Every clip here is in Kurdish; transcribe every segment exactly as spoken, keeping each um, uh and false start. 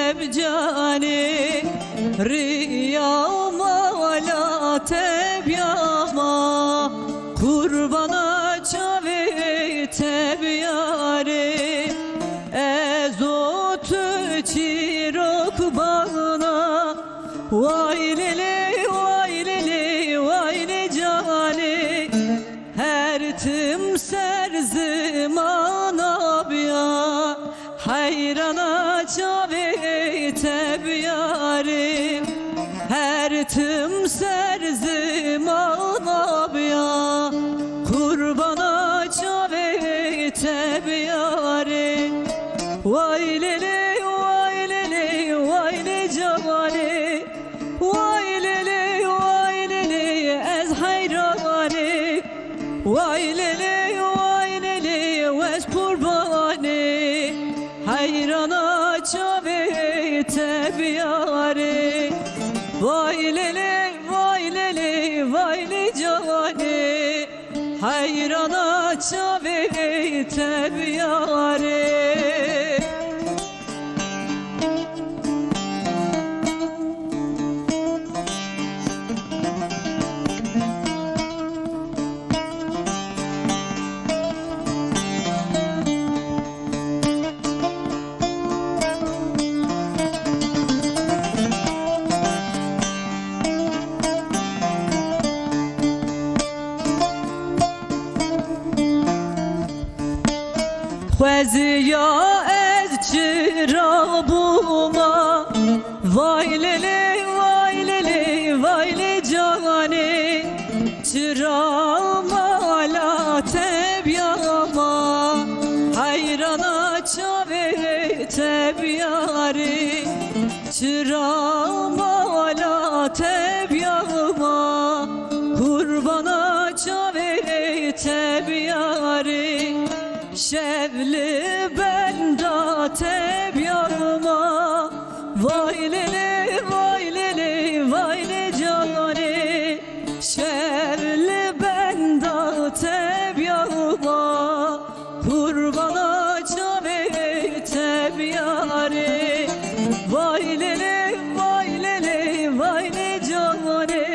Canê riya mala te biyama, qurbana çavê te biyarê. Ez û tu çîrok bana, way lê lê, way lê lê, way lê canê. Her tim ser zimana biya, heyrana çavê te biyarê. Her tim ser zimana biya, qurbana çavê te biyarê. Way lê lê, way lê lê, way lê canê. Way lê lê, way lê lê, ez heyranê. Way lê lê, way lê lê, ez qurbanê. Heyrana çavê te biyarê. Way lê lê, way lê lê, way lê canê. Heyrana çavê te biyarê. Xweziya ez çira bûma. Vay lê lê, vay lê lê, vay lê canê. Çira mala te biyama, heyrana çavê te biyarê. Çira mala te biyama, qurbana çavê te biyarê. Şev li benda te biyama. Vay lê lê, vay lê lê, vay lê canê. Şev li benda te biyama. Qurbana çavê te biyarê. Vay lê lê, vay lê lê, vay lê canê.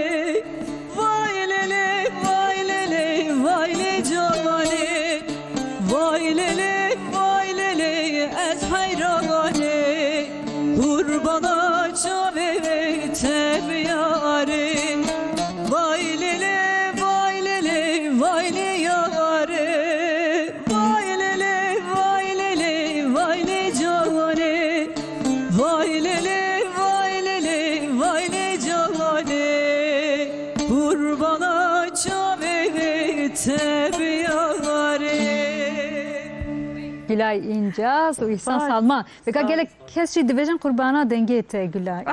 Vay lê lê, vay lê lê, vay lê canê. Vay lê lê, vay lê lê, ez heyranê. Qurbana çavê te biyarê. Vay lê lê, vay lê lê, vay lê yarê. Vay lê lê, vay lê lê, vay lê canê. Vay lê lê, vay lê lê, vay lê canê. Qurbana çavê te biyarê. Gülay İncaz û İhsan Vay. Salman. Vêga Sağ ol. Gelek kes jî dibêjin qurbana dengê te Gülay.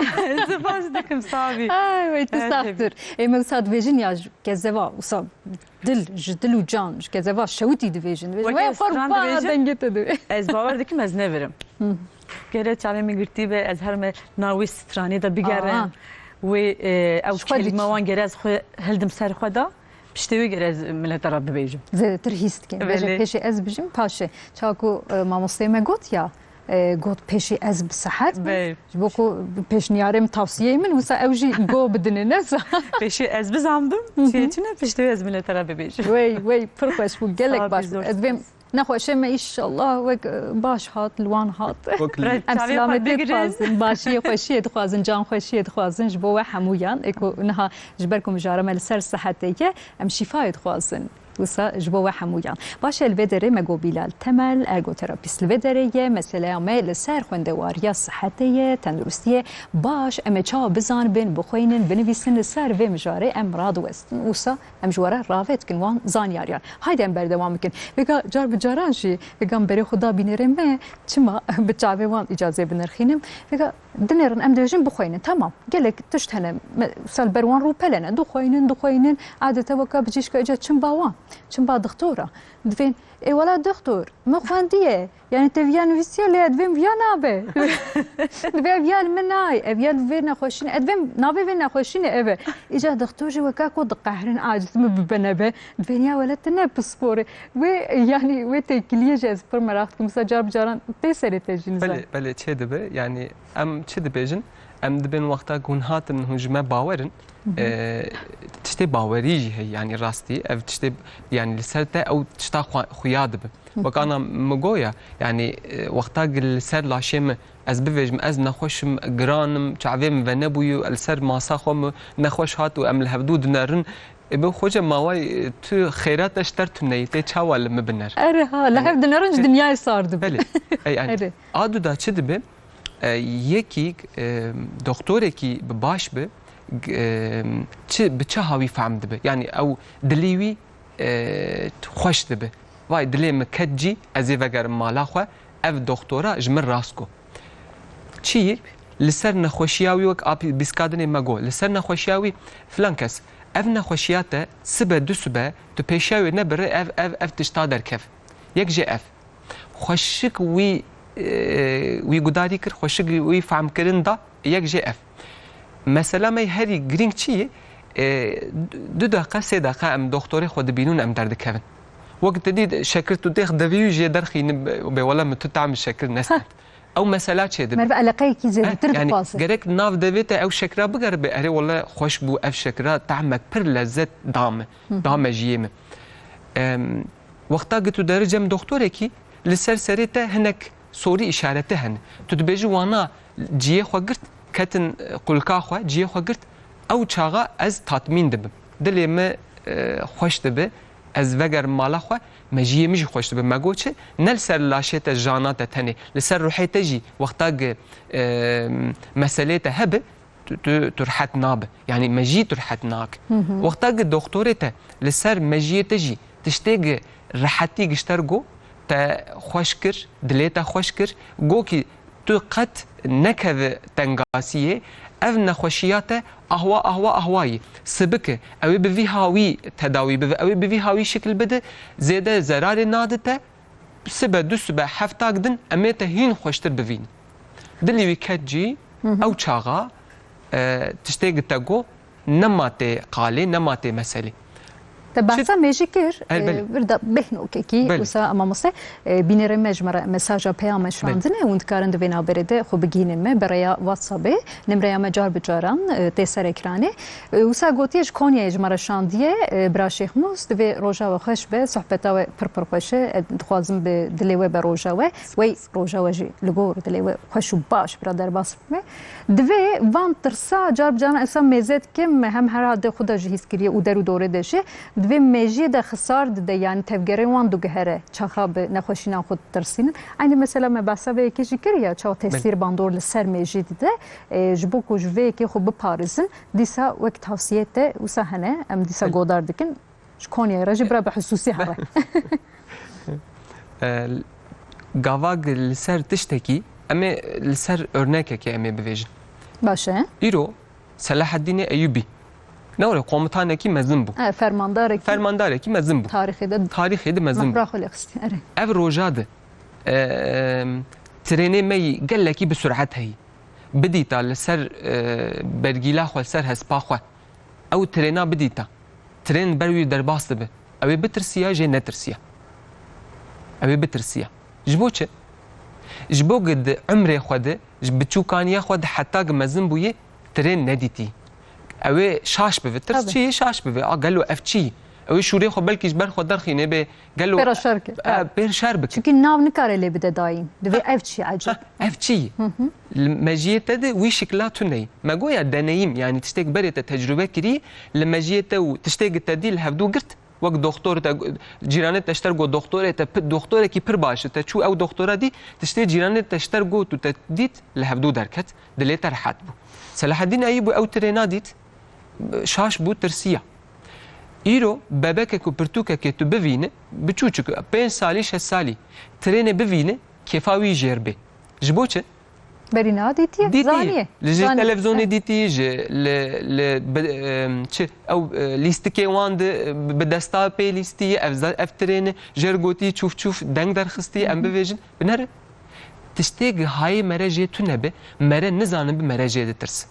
Spas dikim, sağ bî. Ay, wey tu Her sax tebî. Dur. Ê me wisa dibêjin ya ji kezeva wisa dil, ji dil û can, ji kezeva şewitî dibêjin. Dibêjin, Weke wey stran qurbana dibêjin, dengê te dibê. Ez bawer dikim ez nevirim. Hı. Gere çavê min girtî be, ez her me navê stranê de bigerim. Aha. Wê, e, ew Ji xwe kelîme diçî. Wan gere ez xwe hildim ser xwe de. Piştê wê gere ez mileta re bibêjim. Zêdetir hîs dikin. Belê. Bêje pêşê ez bijim, paşê. Çaku, e, mamosteyê me got ya, e, got pêşê ez bi seher. Bê. Ji bo ku pêşniyarê min, tavsiyeyê min, wisa ew jî go bidine, ne sa. Pêşê ez bizandim, Hı hı. Çi çi ne piştê wê ez mileta re bibêjim. Wey, wey, pir xweş bû, gelek Sağ ol, baş bû. Zor Ez bêm spas. Nexweşê me, înşallah wek, e, baş hat, li wan hat. Wek li Em Çavê xwe silametê digirin. Dixwazin, başiyê xweşiyê dixwazin, can xweşiyê dixwazin ji bo we hemûyan. Ê ku niha ji ber ku mijara me li ser sihetê ye, em şîfayê dixwazin. Wisa ji bo we hemûyan. Baş e, li vê derê me got Bîlal Temel, ergoterapîst li vê derê ye. Meseleya me li ser xwendewariya sihetê ye, tenduristiyê. Baş, em ê çawa bizanibin, bixwînin, binivîsin, li ser vê mijarê em radiwestin. Wisa Em ji we re rave dikin wan zanyariyan. Haydi em berdewam bikin. Vêga car bi caran jî, vêga em berê xwe da bînerê me, çima bi çavê wan îcazê binirxînim. Vêga dinêrin em dibêjin bixweynin. Temam. Gelek tişt hene. Me, sal ber wan rûpele ne. Dixweynin, dixweynin. Adeta weka bijîşka îca çim ba wan. Çim ba dixtora. Divên, ê wela dixtor, min xwendiye. Yani te viya nivîsiye lê divêm viya nabe. Divê ev ya li min nayê, ev ya vê nexweşî ne, divêm navê vê nexweşî ne ev e. Îca dixtor jî weka ku diqehrin aciz min bibe nebe. Divê ya wele tu ne pispor e. Wê, yani wê têkiliyê jî ez pir meraq dikim. Mesela car bi caran tê serê te jî nizam. Belê, belê çê dibe. Yani em çi dibêjin? Em dibên wexta ku hûn hatin hûn ji me bawer in. Hı hı. E, tiştê bawerî jî heye, yani rastî. Ev tiştê, yani li ser te ew tişta xwe-, xuya dibe. Wek ana min goya, yani, e, wexta gi li ser laşê min ez bivêjim, ez nexweş im, giran im, çavê min venebûyî, li ser masa xwe min nexweş hat û em li hevdû dinerin. Ê bi xoce maway, e, tu xêra te ji ter tuneyî, tê çawa li min biner? Erê ha, li hev dinerin ji dinyayê sar dibe. Belê. E, yani, Erê. A du da çi dibe? E, yekî, e, doktorekî bi baş bi, g-, e, çi, bi çi hawî fehm dibe? Yani ew dilî wî e, xweş dibe. Vay, dilê min ket cî, ez ê vegerim mala xwe, ev doxtora ji min rast got. Çi yî? Li ser nexweşiya wî, wek a pî-, bîskadinê me got, li ser nexweşiya wî, filan kes, ev nexweşiya te sibe du sibe, tu pêşiya wê nebire, ev, ev, ev tişta derkev. Yek jê ev. Xweşik wî, e, wî gudarî kir, xweşik wî fehmkirin da, yek jê ev. Mesela me herî girîng çi ye? E, du deqe, sê deqe em doxtorê xwe dibînin, em derdikevin. Wek te dît şekir tu têx devî jê derxîni bê wele min tu tam şekir nestend. Ew mesela çê dibe. Merve eleqeyekî zêdetir Eh, yani dixwaze. Gerek nav devê te ew şekira bigeribe, erê wele xweş bû, ev şekira tahmek pir lezzet da me, Hı hı. da me jiyê me. Em, Wexta gi tu deri cem doktorekî, li ser serê te hinek sorî îşareti hene. Tu dibêjî wana ciyê xwe girt, ketin, e, qulka xwe, ciyê xwe girt, ew çaxa ez tatmîn dibim. Dilê min, e, xweş dibe, ez vegerim mala xwe, mejiyê min jî xweş dibe. Me got çi? Ne li ser laşê te, jana te tenê, li ser ruhê te jî wexta gi, e, meselê te hebe, tu, tu, tu rihet nabe. Yani mejî tu rihet nake. Hı hı. Wexta ki doktorê te li ser mejiyê te jî tiştê ki rihetî gişter go, te xweş kir, dilê te xweş kir, go ki tu qet nekeve tengasiyê, ev nexweşiya te ahwa, ahwa, ahwa yî. Sibike, ew ê bi vî hawî tedawî bibe, ew ê bi vî hawî şikil bide, zêde zerarê nade te, sibe, du sibe, heftak din em ê te hîn xweştir bivînin. Dilî wî ket cî, Hı hı. ew çaxa, e, tiştê gi te got, nema tê qalê, nema tê meselê. Te behsa Çi- mêjî kir, Ey, belê. e, vir da behnokekî, Belê. wisa mamoste, e, bînerê me ji me re mesaja peyame Belê. şandine, hûn dikarin di vê navberê de xwe bigihînin me, bi rêya WhatsAppê, nimreya me car bi caran, e, tê ser ekranê. E, wisa gotiye ji Konyayê ji me re şandiye, e, bira Şêxmûs, divê roja we xweş be, sohbeta we pir pir xweş e, e, dixwazim bi dilê we be roja we, wey roja we jî li gor dilê we xweş û baş bira derbas bibe. Divê van tirsa car bi caran esa mêze dikim, hem herhalde xwe de jî hîs kiriye û der û dorê de jî, divê mêjiyê de xisar dide, yani tevgerê wan diguhere, çaxa bi nexweşînan xwe ditirsînin. Eynî mesela me behsa vê yekê jî kir ya, çawa tesîr Belê. bandor li ser mêjî dide, e, ji bo ku ji vê yekê xwe biparêzin. Dîsa wek tavsiyê te wisa hene, em dîsa Belê. godar dikin. Ji Konyayê re jî bira bi xisûsî here. E, gava gi li ser tiştekî, em ê li ser örnekekê em ê bivêjin. Baş e. Îro Selahaddînê Eyûbî. Ne were komutanekî mezin bû. E, fermandarekî Fermandarekî mezin bû. tarîxê de Tarîxê de mezin bû. mehra xwe lê xistî. Erê. Ev roja de, e, trênê me yî gelekî bi sur'et heyî. Bidîta li ser, e, bergîla xwe, li ser hespa xwe. Ew trêna bidîta. Trên ber wî derbas dibe. Ew ê bitirsiya, jê netirsiya. Ew ê bitirsiya. Ji bo çi? Ji bo gi di umrê xwe de, ji biçûkaniya xwe de heta gi mezin bûye, trên nedîtî. Ew ê şaş bibe. Tirs Tabii. çi ye? Şaş bibe. A gelo ev çi ye? Ew ê şûrê xwe belkî ji ber xwe derxîne bê. Gelo Pêra şer ke. e, pêr şer bike. Çünkü nav nikare lê bide dayîn. Divê ev çi ye ecêb? Ev çi ye? Li mejiyê te de wî şikla tune ye. Me goya deneyîm, yani tiştêk berê te tecrube kirî, li mejiyê te û tiştêk te dî li hevdû girt. Wek doktor te, cîranê te ji te re got doktorê te, pi-, doktorekî pir baş e. Te çû ew doktora dî, tiştê cîranê te ji te re got û te dît, li hevdû derket, dilê te rehet bû. Selaheddîn Eyûb ew trêna dît, şaş bû, tirsiya. Îro bebekek û pirtûkekê tu bivîne, biçûçik, pênc salî, şeş salî, trênê bivîne, kêfa wî jêr bê. Ji bo çi? Berî niha dîtiye, Dîtî, zaniye. Li ji Zaniye. Televîzyonê dîtî, ji li, li bi, em, çi, ew, e, lîstikê wan di, bi destapê lîstî, ev, za- ev tirêne, jêr gotî, çûf çûf, deng derxistî, em bivêjin, binere. Tiştê gihayê mere jê tune bi, mere nizanin bi mere jê ditirsin.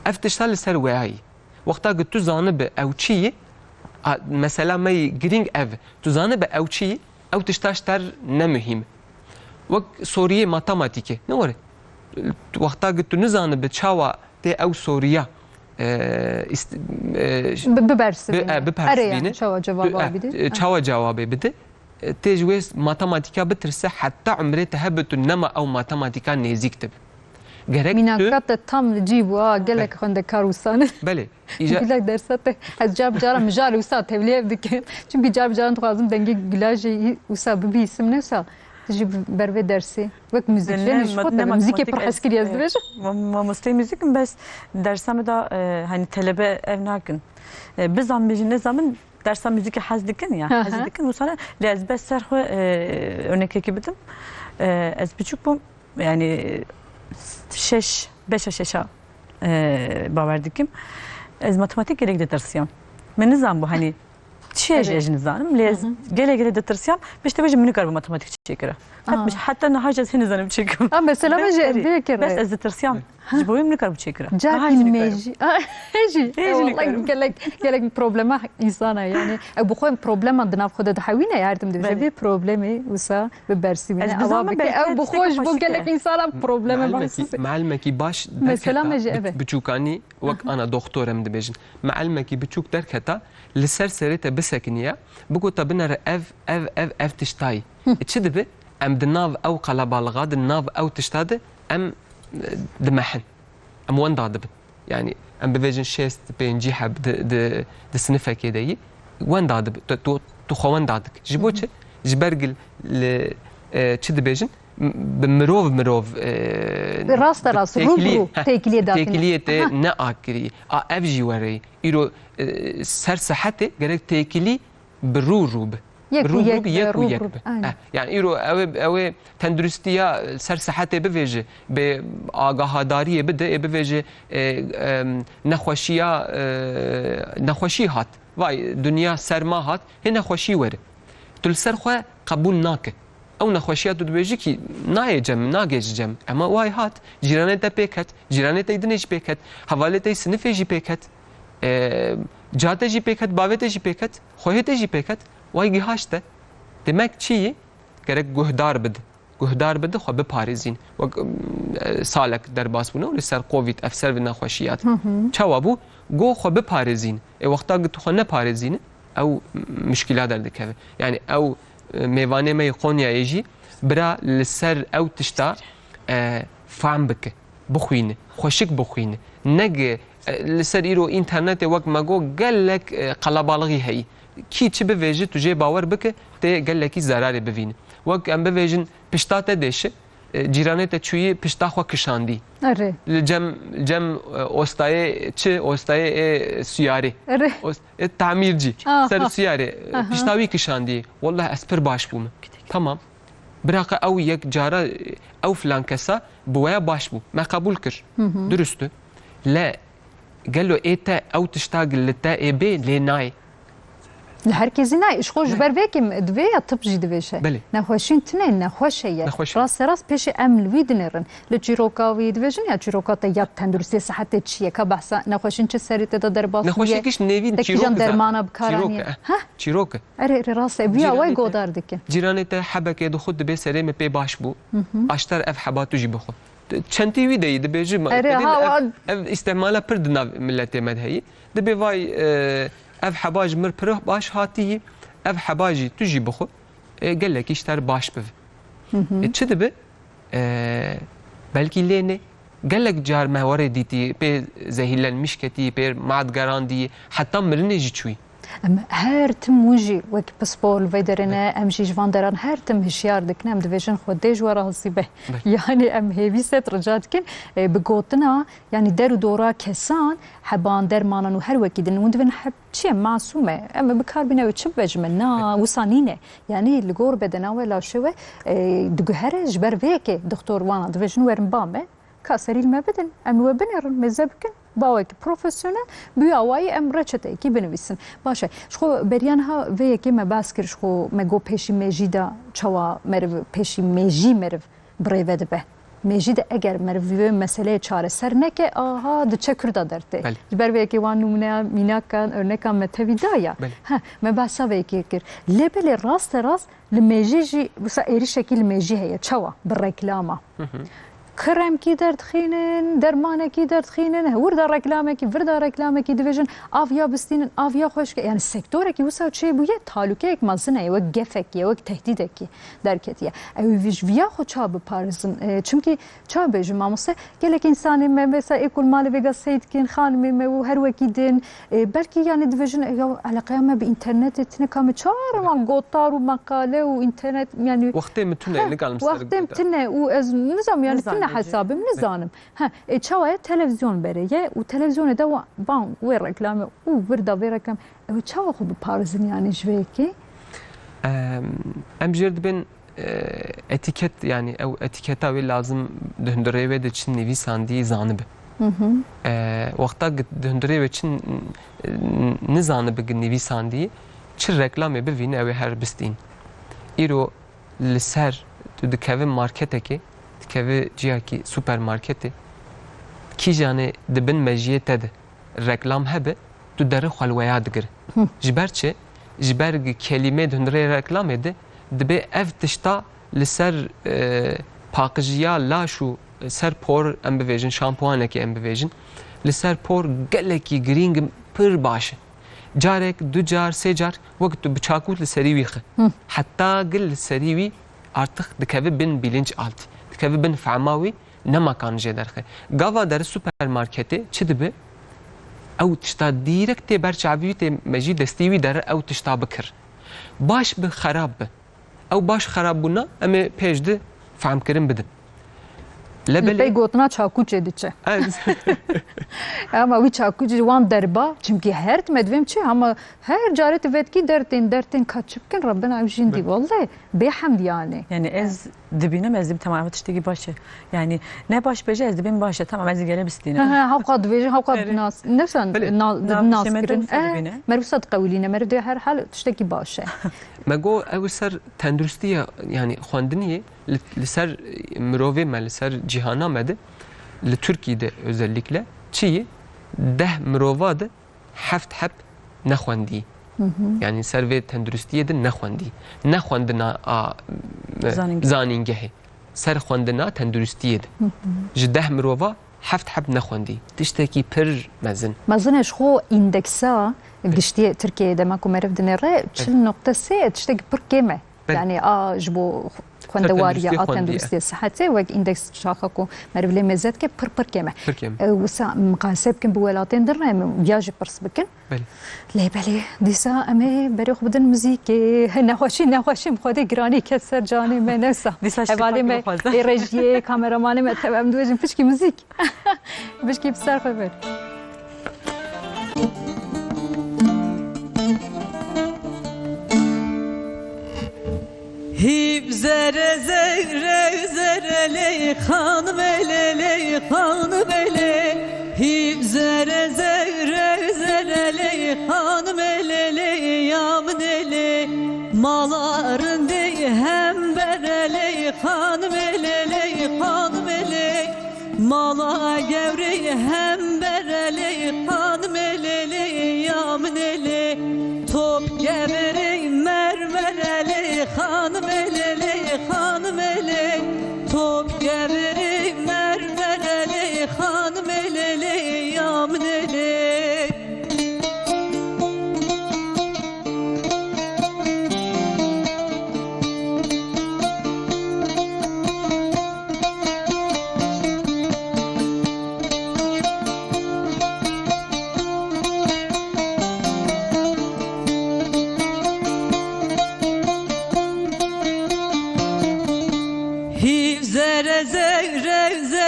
Ev tişta li ser weyayî. Wexta ki tu zanibi ew çi yî, a, mesela me yî girîng ev, tu zanibi ew çi yî, ew tişta ji ter ne muhîm. Wek soriyê matematîkê, ne were? Wexta ki tu nizanibi çawa tê ew soriya, e, ist- e, Bi- Bibersivîne. Bi- e, Erê bipersivîne. Yani çawa cevaba E, bidî? e, çawa cevabê bide? E, tê ji wê matematîka bitirse heta umrê te hebe tu nema ew matematîka nêzîk dibe. Gerek tu Mînaka te tam li cî bû, ha, gelek xwendekar wisa ne. Belê. Îja- Gilek dersa te, ez car bi cara mijal wisa tevlî ev dikim. Çünkü car bi caran dixwazim dengê gilajê wisa bibîsim, ne wisa. Tu jî ber vê dersê. Wek muzîkjênê ji xwe te muzîkê pir hez kiriye ez dibêjim. Mamosteyê muzîk im, bes dersa me da, e, hani telebe ev nakin. E, bizan bêjin, nezamin, dersa muzîkê hez dikin ya, Hı hı. Hez dikin. Wisa lê ez bes ser xwe, e, örnekekî bidim. E, ez biçûk bûm, yani şeş, beşa şeşa, e, bawer dikim. Ez matematîk gelek ditirsiyam. Min nizan bû, hani çi ye jî, evet, ez nizanim. Lê ez gelek gelek ditirsiyam. Piştî vê jî min nikar bû matematîk çêkira. Aa. Heta niha jî ez hê nizanim çêkim. Ha, mesela me jî Erê, vê kir. Bes ez ditirsiyam. Ji bo wê min nikar bû çêkira. Car Niha jî in nikar bû. mejî. Ah, jî. Ê, jî Wallahî nikarim. Gelek, gelek problema însana yani. Ew bi xwe problema di nav xwe de dihewîne, her tim dibêje Belê. Vê problemê wisa bi bersî wîne. Ez Ewa bizanim bike, belki ew bi tiştekî xwe ji bo xweşik e. gelek însana probleme Mealimekî, bahsî. mealimekî baş Mesela derketa, me jî, bi- evet. Biçûkanî wek ana doktor em dibêjin. Mealimekî biçûk derketa, li ser serê te bisekiniya, bigota binere ev, ev, ev, ev tiştayî. E, çi dibe? Em di nav ew qelebalixa, di nav ew tişta de em, e, dimehin. Em wenda dibin. Yani em bivêjin şêst pêncî heb di, di, di sinifekê de yî, wenda dibi. Tu, tu, tu xwe wenda dik. Ji bo çi? Ji ber gil li, e, çi dibêjin? M- Bi mirov mirov, e, Raste rast, rû bi têkiliyê, rû heh, têkiliyê datîne. têkiliyê tê Aha. neakirî. A ev jî were. Îro, e, ser sihetê gerek têkilî bi rû rû bi. Yek Bi û rû bi yek rû bi, be, yek û rû yek bi rû. bi. Aynen. Eh, yani îro ew ê, ew ê tenduristiya ser sihetê bivêje, bê agahadariyê bide, ê bivêje, e, em, nexweşiya, e, nexweşî hat. Vay, dinya serma hat, hê nexweşî were. Tu li ser xwe qebûl nake. Ew nexweşiya tu dibêjî kî nayê cem, nagê ji cem. Ema way hat, cîranê te pê ket, cîranê te dinê jî pê ket, hevalê te sinifê jî pê ket, e, ca te jî pê ket, bavê te jî pê ket, xwehê te jî pê ket, way gihaşt te. Demek çi yî? Gerek guhdar bide. Guhdar bide, xwe biparêzîn. Wek, e, salek derbas bûne û li ser Covid ev ser vê nexweşiya. Çawa bû? Go xwe biparêzîn. Ê wexta ku tu xwe neparêzîne, ew muşkila derdikeve. Yani ew, e, mêvanê me yê Qonyayê jî bira li ser ew tişta, e, fehm bike, bixwîne, xweşik bixwîne. Nege, e, li ser îro înternetê wek me got gelek, e, qelebalixî heyî. Kî çi bivêje tu jê bawer bike, tê gelekî zerarê bivîne. Wek em bivêjin pişta te dêşe, e, cîranê te çûyî pişta xwe kişandî. Erê. Li cem, cem, e, ostayê çi? Ostayê ê suyarê. Erê. Os- e, tamîrcî. Aha. Ser suyarê. Aha. Pişta wî kişandî. Wallah ez pir baş bûme. Tamam. Biraqa ew yek cara, e, ew filan kesa bi weya baş bû. Me qebûl kir. Durust e. Le gelo ê te ew tişta li te ê bê lê nayê. Li her kesî nayê. Ji xwe ji ber vê kêm divê ya tib jî divêje. Belê. Nexweşîn tune nexweşe ye. Nexweşe. Rast e rast pêşê em li wî dinêrin. Li çîroka wî dibêjin ya çîroka te ya tenduristê sihetê çi ye? Ka behsa nexweşîn çi serê te de derbas bûye? Nexweşî giş nêvîn Te kîjan çîrok e dermana zaten. bikaranî? Çîrok e. Ha? Çîrok e. Erê, erê, rast e. Vîya Cîranê way te- godar dikin. Cîranê te hebekê dixwe dibê serê me pê baş bû. Aşter ev heba tu jî bixwe. Çentî wî de yî dibêjî. Erê, ha, ev, ev îstihmala pir di nav miletê me de heyî. Dibê vay, e, ev heba ji mir pir baş hatî yî. Ev heba jî tu jî bixwe. E, gelekî ji te re baş bive. E, çi dibe? E, belkî lê ne. Gelek car me warê dîtî, pê zehîrlenmiş ketî, pê mad gerandî, heta mirinê jî çûyî. Em her tim hûn jî wek pispor li vê derê ne, em jî ji van deran her tim hişyar dikin, em dibêjin Xwedê ji we razî be. Belê. Yanî em hêvî set rica dikin, e, bi gotina, yanî der û dora kesan, heban, dermanan û her wekî din, hûn dibin heb çi ye, masûm e, em ê bi kar bîne, wê çi bibe ji min? Na, wisa nîne. Yanî li gor bedena we, laşê we, e, diguhere, ji ber vê yekê doktor wana dibêjin werin ba me, ka serî li me bidin, em ê we binêrin, mêze bikin, bawekî profesyonel, bi wî awayî em reçeteyekî binivîsin. Baş e, ji xwe beriya niha vê yekê me behs kir, ji xwe me got pêşî mêjî de çawa meriv, pêşî mêjî meriv bi rê ve dibe. Mêjî de eger meriv vê meseleyê çareser neke, aha, diçe kurda dertê. Belê. Ji ber vê yekê wan nûmûneya mînakan, örnekan me tevî da ya. Belê. He, me behsa vê yekê kir. Lê belê raste rast li mêjî jî, wisa êrîşekî li mêjî heye. Çawa? Bi reklama. Hı hı. Kremkî derdixînin, dermanekî derdixînin, hewir de reklamekî, vir de reklamekî dibêjin, av ya bistînin, av ya xweşke. Yanî sektorekî wisa çêbûye, talûkeyek mezin heye, wek gefekî ye, wek tehdîdekî derketiye. Ew vî ji viya xwe çawa biparêzin? E, çimkî çawa bêjim mamoste, gelek însanê me mesela ê ku li malê vêga sey dikin, xanimê me û her wekî din, e, belkî yanî dibêjin, e, ya eleqeya me bi înternetê tine, ka me çawa wan gotar û meqale û înternet, yanî Wextê min tune, Heh, nikarim ser wextê min gotar. Tine û ez nizanim, yanî tune Nizanim, hesabim, nizanim. He, e, çawa ye? Televîzyon berê ye û televîzyonê de wa-, van wê reklame û vir da vê reklam. Ew çawa xwe biparêzin yanî ji vê yekê? Em, em jêr dibên, e, etîket, yanî ew etîketa wê lazim di hundirê wê de çi nivîsandî zanibi. Hı hı. E, wexta gi-, di hundirê wê çi n-, n-, nizanibi gi nivîsandî, çi reklamê bivîne ew ê her bistîn. Îro li ser tu dikevî marketekê, dikevî ciyakî supermarketê, kîjanê di bin mejiyê te de reklam hebe, tu deri xwe li weya digire. Hı. Ji ber çi? Ji ber gi kelîmê di hundirê reklamê de dibe ev tişta li ser, e, paqijiya laş û ser por, em bivêjin, şampuanekê em bivêjin, li ser por gelekî girîng in, pir baş e. Carek, du car, sê car, wek tu bi çakût li serî wî xi. Hı. Heta gil li serî wî artık dikeve bin bilinç altî. Dikeve bin fehma wî, nema kan jê derxe. Gava deri supermarketê çi dibe? Ew tişta dîrek tê ber çavî wî, tê mejî destî wî deri ew tişta bikir. Baş bi xerab bi. Ew baş xerab bûna, em ê pêş di fehmkirin bidin. Li pey gotina çakûçê diçe. Ama wî çakûçê wan derba, çimkî her tim divêm çi, ama her carê tu vetkî dertên, dertên ka çi bikin, Rebbena ew jîndî, Be- wallahî, bêhemd yani. Yani ez dibînim, ez dibînim, tamam, ev tiştekî baş e. Yani ne baş bêje, ez dibêm baş e, tamam, ez gere bistînim. He, he, hewqa dibêje, hewqa Erê. Nas, ne sen Belê. Na-, Nav nas işê me kirin. Dewsa Eh, dibîne. Meriv wisa diqewilîne, meriv dê her hal tiştekî baş e. Me got ew ser tenduristiya, yani xwendiniyê li, li ser mirovê me, li ser cîhana me de, li Tirkî de özellikle çi ye? Deh mirova de heft heb nexwendî. Hı hı. Yani ser vê tenduristiyê de nexwendî. Nexwendina a, e, Zanîngeh. Zanîngehê. Ser xwendina tenduristiyê de. Hı hı. Ji deh mirova heft heb nexwendî. Tiştekî pir mezin. Mezin e ji xwe îndeksa giştiyê Tirkiyeyê de me ku meriv dinêre çil nokte sê, tiştekî pir kêm e. Belê. Yani a ji bo xwendewariya, Ser tenduristiyê a xwendiyê. Tenduristiyê sihetê wek îndeks çaxa ku meriv lê mêze dike pir pir kêm e. Pir kêm. E, wisa miqayese bikin bi welatên din re em viya jî pirs bikin. Belê. Lê belê, dîsa em ê berê xwe bidin muzîkê. Nexweşî, nexweşî, em Xwedê giranî ket ser canê me, newsa. Dîsa ji Hevalê me, bixwaze. Ê rejiyê, kameramanê me, tev em dibêjin pişkî muzîk. Pişkî bi ser xwe ber. Hîp zere zere zere ley xanime lê ley xanime lê. Hîp zere zere zere ley xanime lê ley ya min ê lê. Mala rindê hem bere ley xanime lê ley xanime lê. Mala gewrê hem bere lê xanime lê lê ya min ê lê. Top kevirê mermere lê xanime lê lê xanime lê. Top kevirê mermere lê xanime lê lê ya min ê lê.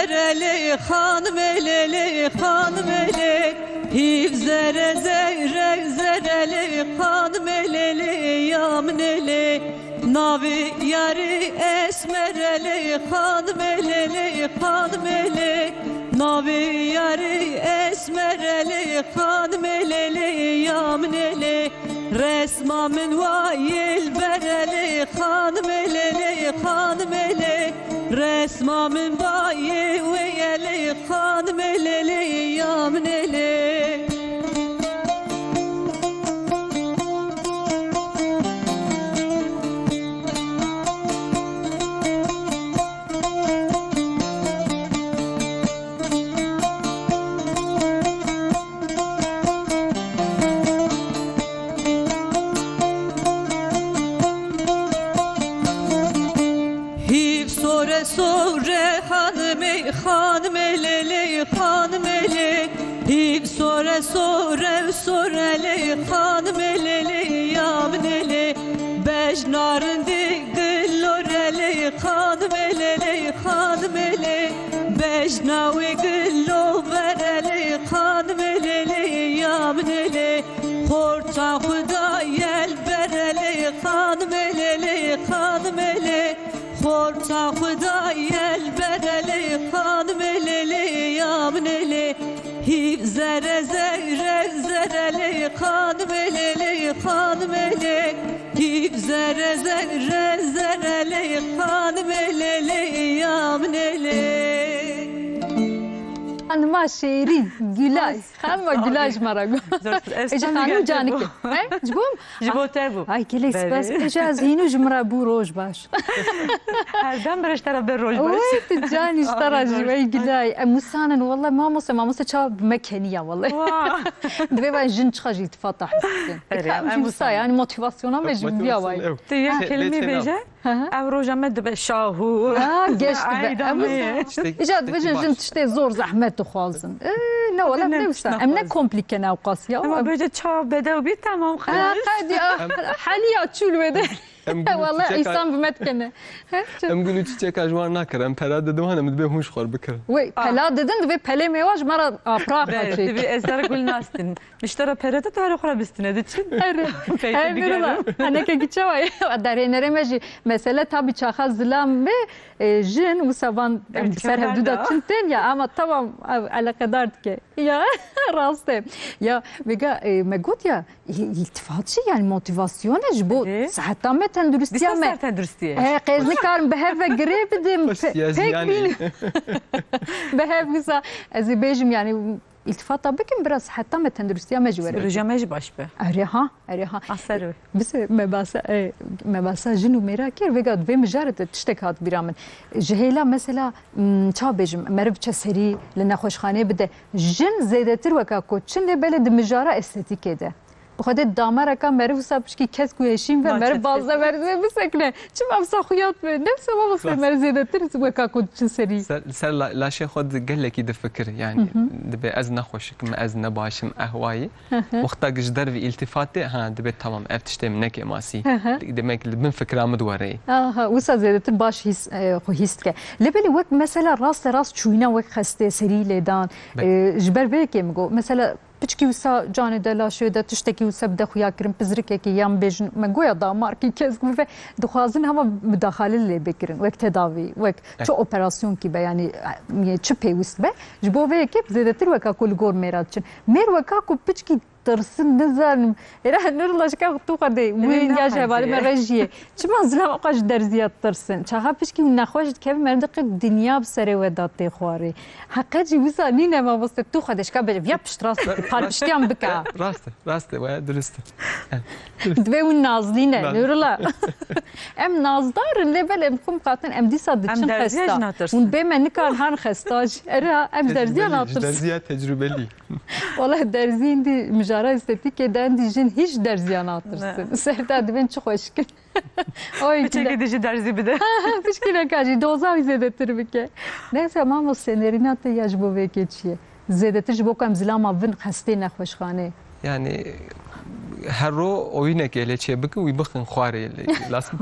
Lê xanimê lê, lê xanimê lê, hîv zere zere zere lê xanimê lê, lê ya min ê lê. Navê yarê esmer e lê xanimê lê, lê xanimê lê. Navê yarê esmer e lê xanimê lê, lê ya min ê lê. Resma min wayê li ber e lê xanimê lê, lê xanimê lê. Resma min bayê wê ye lê xanimê lê, lê ya min ê lê. Hîv sore sore xanimê, xanimê lê lê, xanimê lê. Hîv sore sore sore lê, xanimê lê lê, ya min ê lê. Bejna rindî gilo re lê, xanimê lê lê, xanimê lê. Bejna wê gilo vere lê, xanimê lê lê, ya min ê lê. Xorta xwe daye li ber e lê, xanimê lê lê, xanimê lê. Xorta xwe daye li ber e lê, xanimê lê lê, ya min ê lê. Hîv zere zere zere lê, xanimê lê lê, xanimê lê. Hîv zere zere zere lê, xanimê lê lê, ya min ê lê. Xanima şêrîn, gulay. Xanima gulay ji me re got. Zor, ez Êca xanim canikê. He? Ji bo min? Ji bo te bû. Ay, gelek spas. Êca ez hînû ji min re bû roj baş. Her dem bire ji te re bir roj baş. Wê tu canî ji te re jî wey gulay. Em wisanin, wele mamoste, mamoste çawa bi me keniya, wele. Divê ben jin çiqa jî iltifata his bikin. Erê, em wisanin. Yani motivasyona me ji viya wey. Tu yek kelimî bêje. Ev roja me dibe şahû. Ha, geş dibe. Ev wisa. Îca dibêjin jin tiştê zor zehmet dixwazin. Ê, ne wele, ne wisa. Em ne komplîke ne ewqas ya. Dema bêje çawa bedew bî, temam. Ha, qedî, heliya çûl wê de. Wele, îsan bi me dikene. Em gul û çîçeka ji wan nakirin. Em pera didin wan, em dibê hûn ji xwe bikirin. Wê, pela didin, divê pelê mêwa ji me re apraq çêk. Divê ez te re gul nastin. Ji te re pere te, tu herê xwe re bistine diçin. Erê. Peyte digerin. Nirla. Henekekî çawa ye? Derhênerê me jî mesele tabî çaxa zilam be, e, jin wisa van em ser hevdû de çin tên ya, ama tamam, ev eleqedar dike. Ya, rast e. Ya, vêga, e, me got ya, î-, îltifat jî yani motivasyon e ji bo seheta me, tenduristiya me. Dîsa ser tenduristiye. E, qêz nikarim bi hev ve girê bidim. Pek bîn. Bi hev wisa ez ê bêjim yani, îltifata bikin, biraz heta me tenduristiya me jî were. Sîroja me jî baş be. Erê ha, erê ha. Aser be. Bise me basa, e, me basa jin û mêra kir, vêga di vê mijarê de tiştek hat bîra min. Ji hêla mesela, m, ça bêjim, meriv çe serî li nexweşxaneyê bide. Jin zêdetir weka ku çin lê belê di mijara estetîkê de. Bi xwedê damereka meriv wisa pişkî kesk û hêşîn ve meriv bazde meriv bisekine. Çima wisa xuyat be? Ne wisa mamoste meriv zêdetir weka ku çin serî. Ser, ser la-, laşê xwe di gelekî difikir. Yani dibe ez nexweşik im, ez nebaş im, ehwayî. Wexta ki ji dervî îltifat tê, ha, dibe tamam, ev tiştê min neke masî. Demek li bin fikra min diwere. Aha, wisa zêdetir baş hîs, e, xwe hîs dike. Lê belê wek mesela raste rast çûyîna wek xestê serî lêdan. E, ji ber vê yekê min got. Mesela Piçkî wisa canê de, laşê de tiştekî wisa bide xuya kirin, pizrikekî yan bêjin, me goya damarkî kesk bibe, dixwazin hema mudaxale lê bikirin, wek tedavî, wek çi operasyonkî be, yani, e, çi pêwist be. Ji bo vê yekê zêdetir weka ku li gor mêra diçin. Mêr weka ku piçkî tirsin, nizanim. Êra Nurullah ji ka tu xwe dê, wî ya ji hevalê me re jî ye. Çima zilam ew qas ji derziya tirsin? Çaxa pişkî nexweş dikeve, meriv diqe dinya bi serê we de tê xwarê. Heqet jî wisa nîne mamoste, tu xwe de şika bêje, viya piştrast bike, palpiştiyan bike. Rast e, rast e, waya durist e. Divê hûn nazlî ne, Nurullah. Em nazdar in, lê belê em xwe miqatin, em dîsa diçin xesta. Hûn bê me nikarin han xesta jî. Era, em derziya natirsin. Derziya tecrübelî. Wala derzî hindî mijara estetîkê de hindî jin hîç derziya natirsin. Ser te divên çi xweşik in. Oy, piçekî dî jî derzî bide. Piçkî neka jî doza wî zêdetir bike. Neyse, mamoste, nêrîna te ya ji bo vê yekê çi ye? Zêdetir ji bo ku em zilama bin xestê nexweşxanê. Yani Her ro oyunekê lê çêbikin, wî bixin xwarê lê lazim.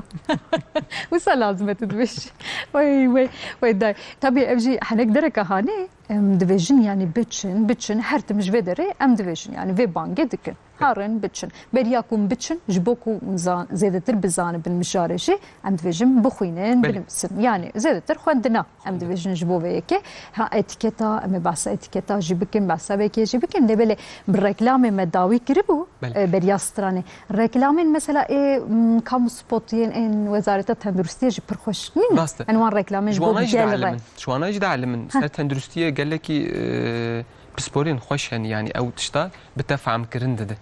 Wisa lazim e tu dibêjî. Wey, wey, wey day. Tabii ev jî hinek dereka hanê, em dibêjin, yani biçin, biçin, her tim ji vê derê em dibêjin, yani vê bangê dikin. Harin biçin. Beriya ku em biçin, ji bo ku zan-, zêdetir bizanibin mijarê jî, em dibêjin bixwînin, Belê. Binivîsin. Yani zêdetir xwendina. Em dibêjin ji bo vê yekê. Ha, etîketa, em ê behsa etîketa jî bikin, behsa vê yekê jî bikin. Lê belê bi reklamê me dawî kiribû, Belê. e, beriya stranê. Reklamên mesela ê, m, kamu spotiyên ên Wezareta Tenduristiyê jî pir xweş nîn? Rast e. Em wan reklamên Ji ji bo wana jî gel re. dielimin. Ji wana jî dielimin. Ser tenduristiyê gelekî, e, pisporên xweş hene, yani ew tişta bi te fehmkirin dide.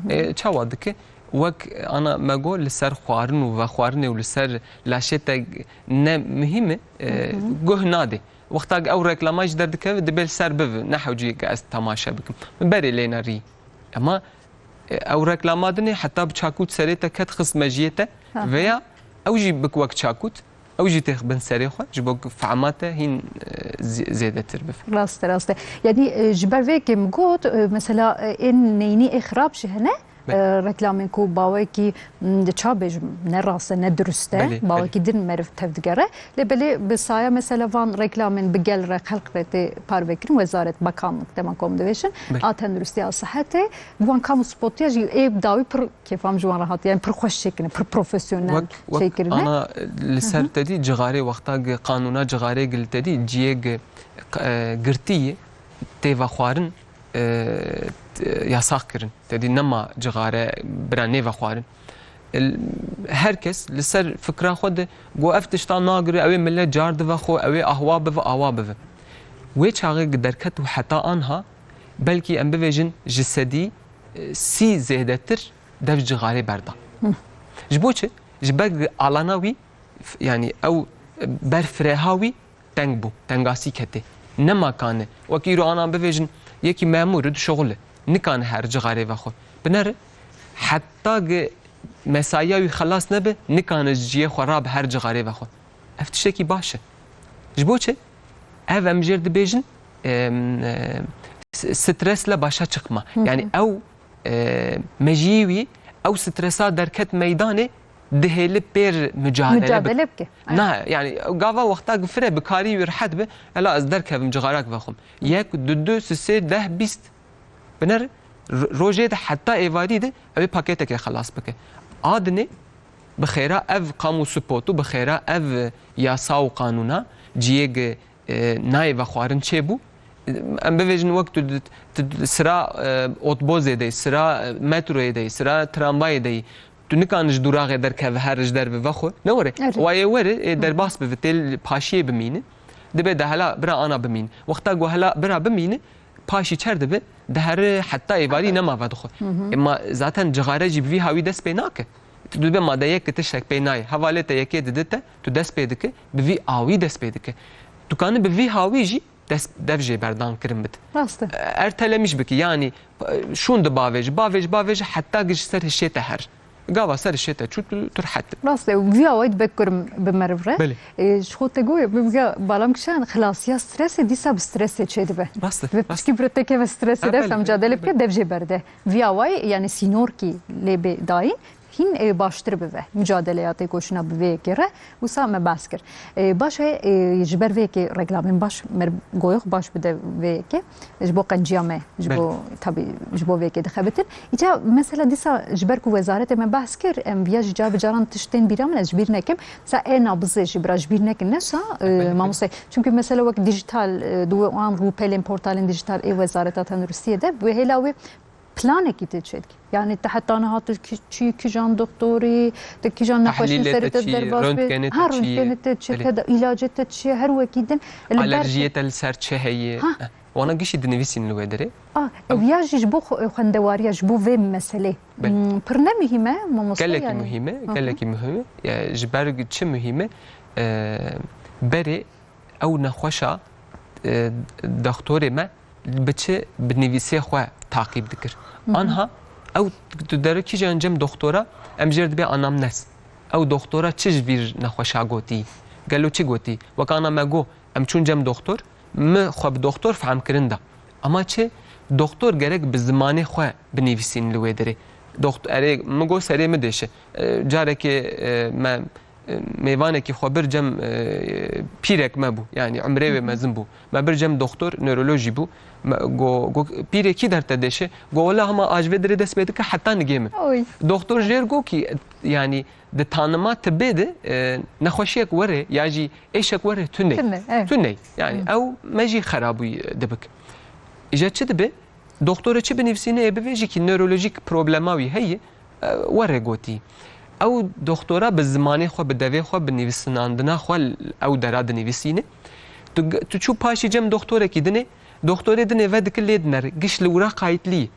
E, çawa dike? Wek ana me got, li ser xwarin û vexwarinê û li ser laşê te ne muhîm e, e, guh nade. Wexta ew reklama jî derdikeve, dibe li ser bive, ne hewciyê ke ez temaşe bikim. Min berê lê nerî. Ema, e, ew reklama dinê heta bi çakût serê te ket, xist mejiyê te, veya ew jî bik wek çakût, ew jî têx bin serê xwe, ji bo ku fehma te hîn, e, zê-, zêdetir bibe. Rast e, rast e. Yani, e, ji ber vê yekê min got, e, mesela, e, ên neyînî ê xirab jî hene, Belê. e, reklamên ku bawekî, m, di ça bêjim, ne rast e, ne dirust e, Belê, belê. bawekî din meriv tev digere. Lê belê bi saya mesela van reklamên bi gel re, xelq re tê parvekirin, wezaret, bakanlık, dema ku em dibêjin, Belê. a tenduristiya, a sihetê, wan kamu spotiya jî ê dawî pir kêfa min ji wan re hatiye, yani pir xweş çêkirine, pir profesyonel Wek, wek çêkirine. ana li ser Hı hı. te dî cixarê, wexta gi qanûna cixarê gi li te dî ciyê gi, e, girtî yê tê vexwarin, e, t-, yasax kirin. Te dî nema cixare bira nê vexwarin. El-, her kes li ser fikra xwe de got, ev tişta nagire, ew ê millet car dive xwe, ew ê ahwa bive, awa bive. Wê çaxê gi derket û heta anha belkî em bivêjin ji sedî, e, sî zêdetir dev cixarê berdan. Ji bo çi? Ji ber alana wî, f-, yani ew, e, ber fireha wî teng bû, tengasî ketê. Nema kane. Wekî îro anan bivêjin, yekî memûr e, dişuxule. Nikane her cixarê vexwe. Binere, heta gi mesaiya wî xelas nebe, nikane ji ciyê xwe rabe her cixarê vexwe. Ev tiştekî baş e. Ji bo çi? Ev em jêr dibêjin, em, e, s-, stres le başa çıkma. Hı hı. Yani ew, e, mejiyî wî, ew stresa derket meydanê, dihêli pêr mücadele Mücadele bike. bike. Na, yani gava wexta gifire bi karî wî rehet be, ela ez derkevim cixarak vexwim. Yek, du, du, sê, sê, deh, bîst. Biner, ro-, rojê de heta êvarî de ew ê paketeke xelas bike. A dinê bi xêra ev kamu spot û bi xêra ev yasa û qanûna ciyê gi, e, nayê vexwarin çêbû. Em bivêjin wek tu, tu, tu sira, e, otobozê dey, sira, e, metroyê dey, sira tramvayê dey. Tu nikan ji dûraxê derkeve her ji derve vexwe. Ne were? Erê. Wayê were, e, derbas bive, tê li paşiyê bimîne. Dibe de hela bira ana bimîne. Wexta ku hela bira bimîne, paşî çer dibe, dihere heta êvarî nema vedixwe. Hı hı. Ema zaten cixare jî bi vî hawî dest pê nake. Tu dibe madde yek ki tiştek pê nayê. Hevalê te yekê dide te, tu dest pê dike, bi vî awî dest pê dike. Tu kanî bi vî hawî jî dest, dev jê berdan kirin bit. Rast e. Ertelemîş bikî, yanî, e, şûn di bavêji, bavêji, bavêji, heta gi ji ser hişê te her. Gava ser hişê te çû, tu, tu rehet dibî. Rast e, vî awayî dibe kurim bi meriv re. Belê. E, ji xwe te goye, bi vîya balam kişan, xilasiya stresê, dîsa bi stresê çêdibe. Rast e, Ve rast. piçkî bire te keve stresê Ha, de, belê, belê, mücadele belê. bike, dev jê berde. Vî awayî, yani sînorkî lê bê dayîn, hîn, e, baştir bive. Mücadeleya têkoşîna bi vê yekê re, wisa me behs kir. E, baş e, e, ji ber vê yekê reklamên baş, mer goyox baş bide vê yekê. Ji bo qenciya me, ji Belê. bo, tabî, ji bo vê yekê dixebitin. Îca mesela dîsa ji ber ku wezaretê me behs kir, em viya jî car bi caran tiştên bîra min, ez ji bîr nekim. Mesela e-nabzê jî bira ji bîr nekin, ne wisa, e, Belê, belê. mamostay. Çünkü mesela wek dijital, e, di wan rûpelên, portalên dijital ê Wezareta Tenduristiyê de, wê hêla wê planekî tê çêdikî. Yani te heta niha tu ki-, çi kijan doktorî, te kijan nexweşî Tahlîlê serê te te çi, derbas bê. röntgenê te Ha, çi ye? röntgenê te çi, Belê. te de, îlacê te çi ye, her wekî din. Li ber Alerjiyê te li ser çi heye? Ha. Eh, wana gişî dinivîsîn li wê derê? Ah, Ew- ev ya jî ji bo xwe-, xwendewariya, ji bo vê meselê. Belê. Hmm, pir ne muhîm e, mamoste, Gelekî yani? muhîm e, Hı hı. gelekî muhîm e. Ya, ji ber çi muhîm e? E, berê ew nexweşa, e, doktorê me bi çi, bi nivîsê xwe taqîb dikir. Hı hı. Anha ew tu dere kîjan cem doktora, em jêr dibe anamnes. Ew doktora çi ji vîr nexweşa gotî? Gelo çi gotî? Wek ana me got, em çûn cem doktor, mi xwe bi doktor fehm kirin da. Ama çi? Doktor gerek bi zimanê xwe binivîsîn li wê derê. Doxt-, erê, min got serê min dêşe. E, carekê, e, me, e, mêvanekî xwe bir cem, e, pîrek me bû. Yanî umrê wê mezin bû. Me bir cem doktor, nörolojî bû. Me go, go, "Pîrê kî der te dêşe?" Go, "Wela hema a ji vê dirê dest pê dike heta nigê min." Oy. Doktor jêr got ki, yanî di tanima tibê de, e, nexweşiyek were ya jî êşek were tune. Tune, evet. Tune. Yanî ew me jî xerabûyî dibik. Îja çi dibe? Doktorê çi binivîsîne ê bivêjî ki nörolojîk problema wî heye, e, were gotî. Ew doktora bi zimanê xwe, bi devê xwe, bi nivîsinandina xwe l-, ew dera dinivîsîne. Tu g-, tu çû paşî cem doktorekî dinê, doktorê dinê vedike lê dinere, giş li wira qayîtlî.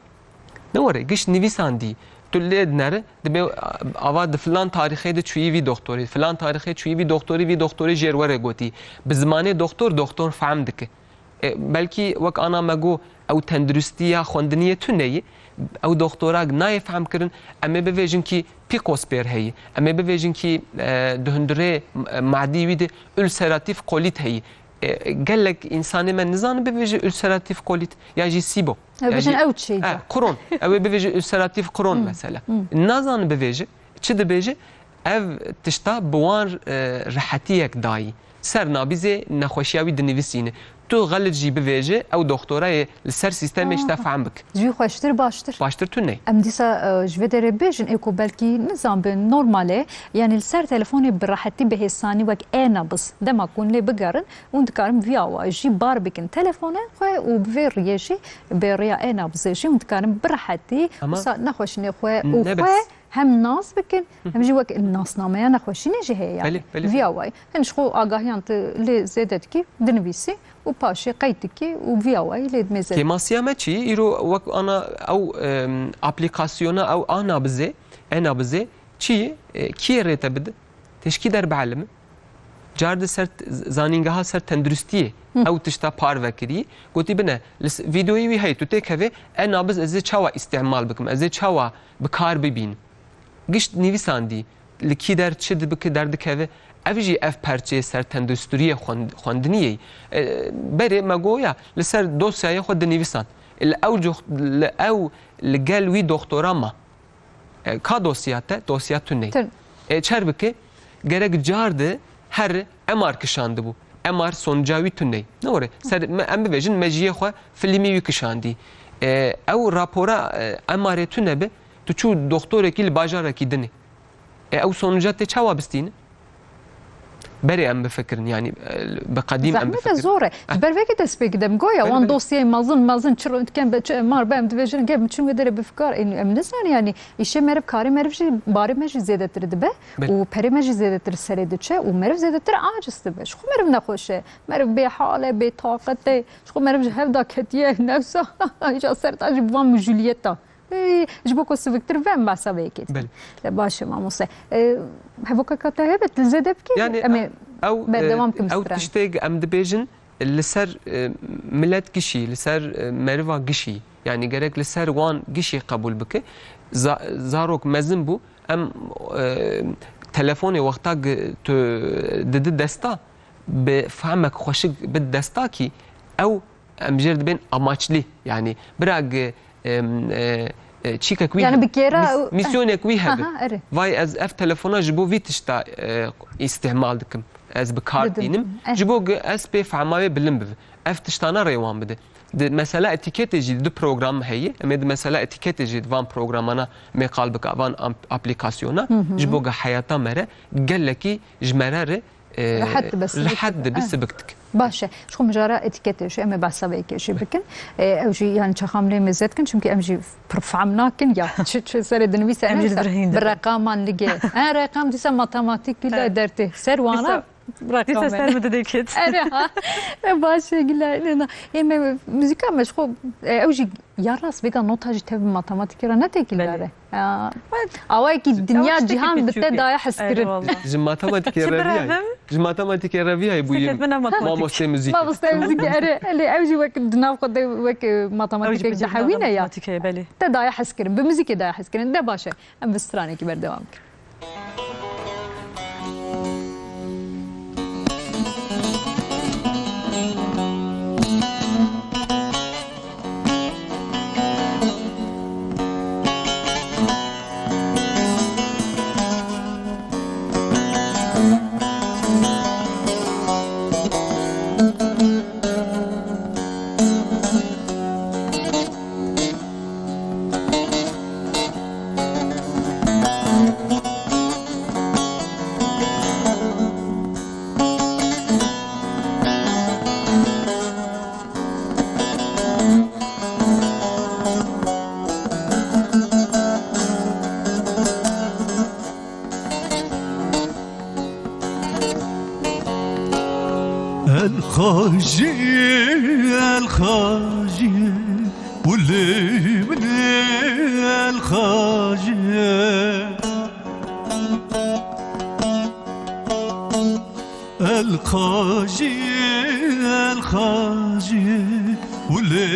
Ne were, giş nivîsandî. Tu lê dinere, dibê, a-, ava di filan tarîxê de çûyî vî doktorê, filan tarîxê çûyî vî doktorê, vî doktorê jêr were gotî. Bi zimanê doktor, doktor fehm dike. E, belkî wek ana me got, ew tenduristiya xwendiniyê tune ye, ew doktora nayê fehm kirin, em ê bivêjin ki pîkos pêr heye, em ê bivêjin ki, e, di hundirê, e, madî wî de ulseratîf kolît heye. E, gelek însanê me nizanin bivêje ulseratîf kolît ya jî sibo. Ew Ya bêjin jî, ew çi ye? E, Crohn. Ew ê bivêje ulseratîf Crohn mesela. Nazanin bivêje. Çi dibêje? Ev tişta bi wan, e, rehetiyek dayî. Ser nabîzê nexweşiya wî dinivîsîne. Tu xelit jî bivêje, ew doktora yê li ser sîstemê ji te fehm bik. Ji wî xweştir, baştir. Baştir tune. Em dîsa, e, ji vê derê bêjin, ê ku belkî nizan bi normal e, yanî li ser telefonê bi rehetî, bi hêsanî wek e-nabz, dema ku hûn lê bigerin, hûn dikarin vî awayî jî bar bikin telefona xwe û bi vê riyê jî, bi riya e-nabzê jî hûn dikarin bi rehetî Ama wisa nexweşinê xwe û ne xwe bes. hem nas bikin, hem jî wek nasnameya nexweşînê jî heye yani. Belê, belê, Vî belê. awayî. Hin ji xwe agahiyan tu lê zêde dikî, dinivîsî û paşê qeyd dikî û vî awayî lê dimê zêde. Kêmasiya me çi? Îro wek ana ew, em, aplîkasyona ew a nabizê, e nabizê çi ye? E, kiyê rê te bide? Teşkî derbielimi? Car di ser t-, zanîngeha ser tenduristiyê Hı. ew tişta parve kirî. Gotî bine, li s-, vîdeoyê wî heye, tu têkevê, e nabiz ez ê çawa îstîmal bikim, ez ê çawa bi kar bibînim. Gişt nivîsandî, li kî der çi dibike derdikeve, ev jî ev perçeyê ser tenduristiyê xwend-, xwendiniyê. E, berê me goya, li ser dosyayê xwe dinivîsan. Li ew cox-, li ew, li gel wî doktora ma. E, ka dosya te, dosya tu ney. Tun. E, çer bike, gerek car de her M R kişandibû. M R sonuca wî tu ney. Ne were? Ser, me, em bivêjin, mejiyê xwe filmî wî kişandî. E, ew rapora, e, M R'ê tu nebe, tu çû doktorekî li bajarekî dinê. E, ew sonuca tê çawa bistîne? Berê em bifikirin, yanî, e, bi qedîm em Zehmet e, bifikirin. zor e. Eh. Ji ber vekê dest pê kide. Goya Belê, wan belê. dosyayê mezin, mezin çi rûndiken be, çi M R be, em dibêjin, gel, min çin wê derê bifikar. Ê, em nizanin, yanî, îşê meriv, karê meriv jî, barê me jî zêdetir dibe Belê. û perê me jî zêdetir serê diçe û meriv zêdetir aciz dibe. Ji xwe meriv nexweş e. Meriv bêhal e, bêtaqet e. Ji xwe meriv ji hev da ketiye, nefsa. Îca ser ta jî bi van mijûliyeta. Ê, ji bo ku siviktir ve em behsa vê yekê dikin. Belê. E, baş e, mamoste. E, hevokeka te hebe, tu zêde bikî? Yani, Em ê ew, berdewam e, kim ew stranê. tiştê em dibêjin, li ser, e, milet gişî, li ser, e, meriva gişî, yani gerek li ser wan gişî qebûl bike. Za-, zarok mezin bû, em, e, telefonê wexta gi-, tu didi desta, bi fehmek xweşik bid desta kî, ew em jêr dibên amaçlî, yanî bira gi, em, e, e, çîkek wî Yani hebe, bi kêra mis-, û misyonek wî hebe. Aha, erê. Vay ez ev telefona ji bo vî tişta, e, îstîmal dikim. Ez bi kar Didim. tînim. Eh. Ji bo gi ez pê fehma wê bilind bibe. Ev tiştana rêwan bide. Di mesela etîketê jî di program heye. Em ê di mesela etîketê jî di van programana mêqal bika, van am-, aplîkasyona. Hı hı. Ji bo gi heyata me re gelekî ji me re re e, Rehet dibe, sivik rehet dibe. dibe, Eh. sivik dike. Baş e. Ji xwe mijara etîketê jî, em ê behsa vê yekê jî bikin. E, ew jî, yani, çaxa em lê mêze dikin, çimkî em jî pir fehm nakin ya. Çi, çi serê dinivîse Em jî nivîse. li vir hîn Bi dibin. reqaman lige. E, reqam dîsa matematîk bila Evet. dertê. Ser wana Dîsa, reqam dîsa e. ser mi didê ket. Erê ha. E, baş e, gila, lê na. Ê, me, muzîka me ji xwe, e, ew jî Ya rast, vêga nota jî tev bi matematîkê re ne têkil Belê. dare. Ya. Awayekî Ew dinya tiştekî cîhan bi te piçûk e. daye hez Erê kirin. wallah. Ji matematîkê Çi re viyayî. birevim? Ji matematîkê re viyayî bûyî Sekret min ev matematîk. mamoste muzîkî. Mamoste muzîkî, erê, erê, ew jî wek di nav xwe de wek, e, Ew jî matematîkek bi cîhna dihewîne ya. matematîkê ye, belê. Te daye hez kirin, bi muzîkê daye hez kirin. De baş e. Em bi stranekî berdewam bikin. Ji el xajiyê, wilê min el xajiyê. El xajiyê, el xajiyê, wilê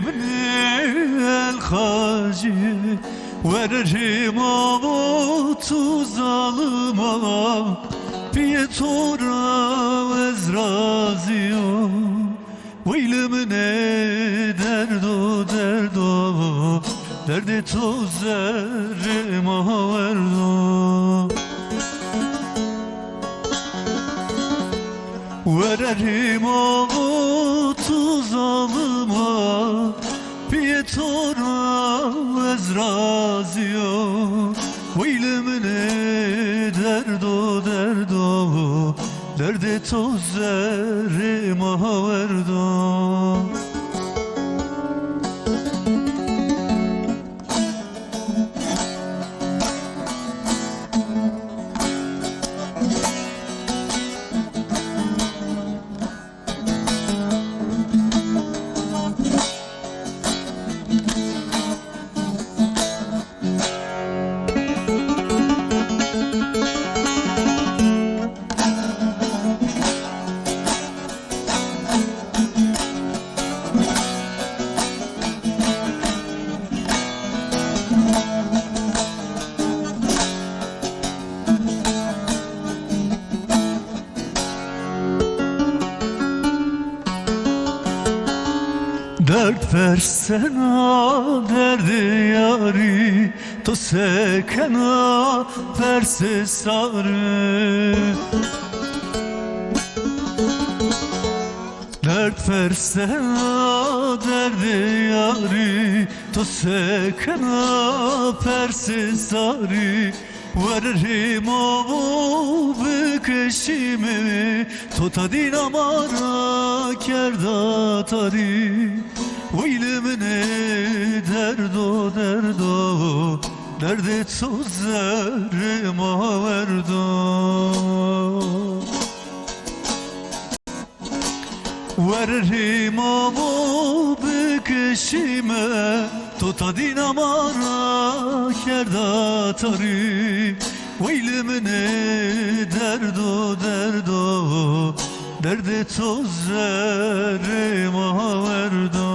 min el xajiyê. Were rêma bo tu zalima, piyê to ra ez raziyim. Weylê min ê derdo, derdo, derdê to zerrê ma werdo. Were rêma bo tu zalima, piyê to ra ez raziyim. Weylê min ê derdo, derdo, derdê to zerrê ma werdo. Derd persena derdê yarî, to sekena persê sarî. Derd persena derdê yarî, to sekena persê sarî. Were rêma bo bikişîme, to tadîna ma ra kerda tarî. Weylê min ê derdo, derdo, derdê to zerrê ma werdo. Were rêma bo bikişîme, to tadîna ma ra kerda tarî. Weylê min ê derdo, derdo, derdê to zerrê ma werdo.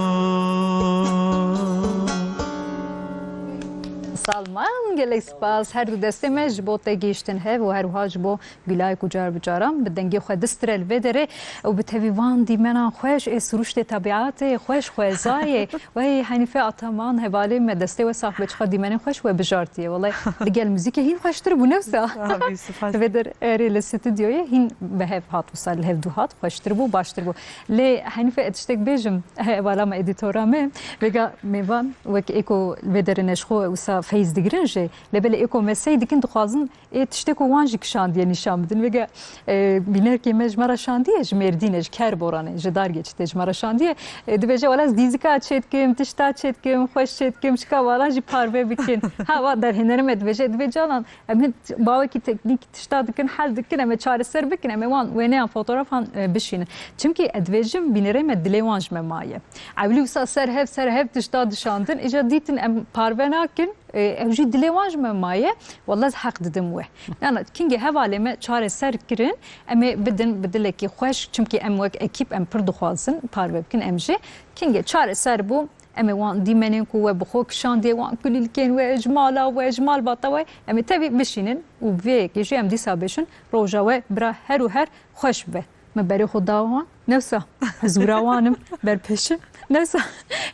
Salman, gelek spas. Her du destê me ji bo te gihiştin hev û her wiha ji bo Gulay ku car bi caran bi dengê xwe distire li vê derê û bi tevî van dîmenan xweş ê siruştê tebiatê xweş xwezayê. Wey Henîfe Ataman hevalê me destê we sax be çiqa dîmenên xweş we bijartiye. Welay li gel muzîkê hîn xweştir bû ne wisa. Spas, spas. Vê der erê li stûdyoyê hîn bi hev hat wisa li hev du hat xweştir bû baştir bû. Lê Henîfe ez tiştek bêjim hevala me edîtora me vêga mêvan wek ê ku vê derê ne ji xwe wisa feyz digirin jê lê belê ê ku me sey dikin dixwazin Ê tiştê ku wan jî kişandiye nîşan bidin. Vêga, e, bînerkê me ji me re şandiye, ji Mêrdîn e, ji Kerboran e, ji Dargeçî tê ji me re şandiye. E, dibêje, wela ez dîzika çêdikim, tişta çêdikim, xweş çêdikim, çika wana jî parve bikin. Ha, va derhênerê me dibêje, dibê canan, em hin bawekî teknîk tişta dikin, hel dikin, em ê çareser bikin, em ê wan wêneyan, fotografan, e, bişînin. Çimkî ez dibêjim, bînerê me dilê wan ji me maye. Ewlî wisa ser hev, ser hev tişta dişandin, îca dîtin em parve nakin, E, ew jî dilê wan ji me maye. Wallah ez heq didim we. Yana kingê hevalê me çareser kirin, em ê bidin bi dilekî xweş, çimkî em wek ekîp em pir dixwazin parve bikin, em jî kingê çareser bû, em ê wan dîmenên ku we bi xwe kişandiye, wan kulîlkên we, ji mala we, ji malbata we, em ê tevî bişînin û vê yekê jî em dîsa bêjin, roja we bira her û her xweş bibe. Me berê xwe da wan, ne wisa ez wira wan im, berpêşim, ne wisa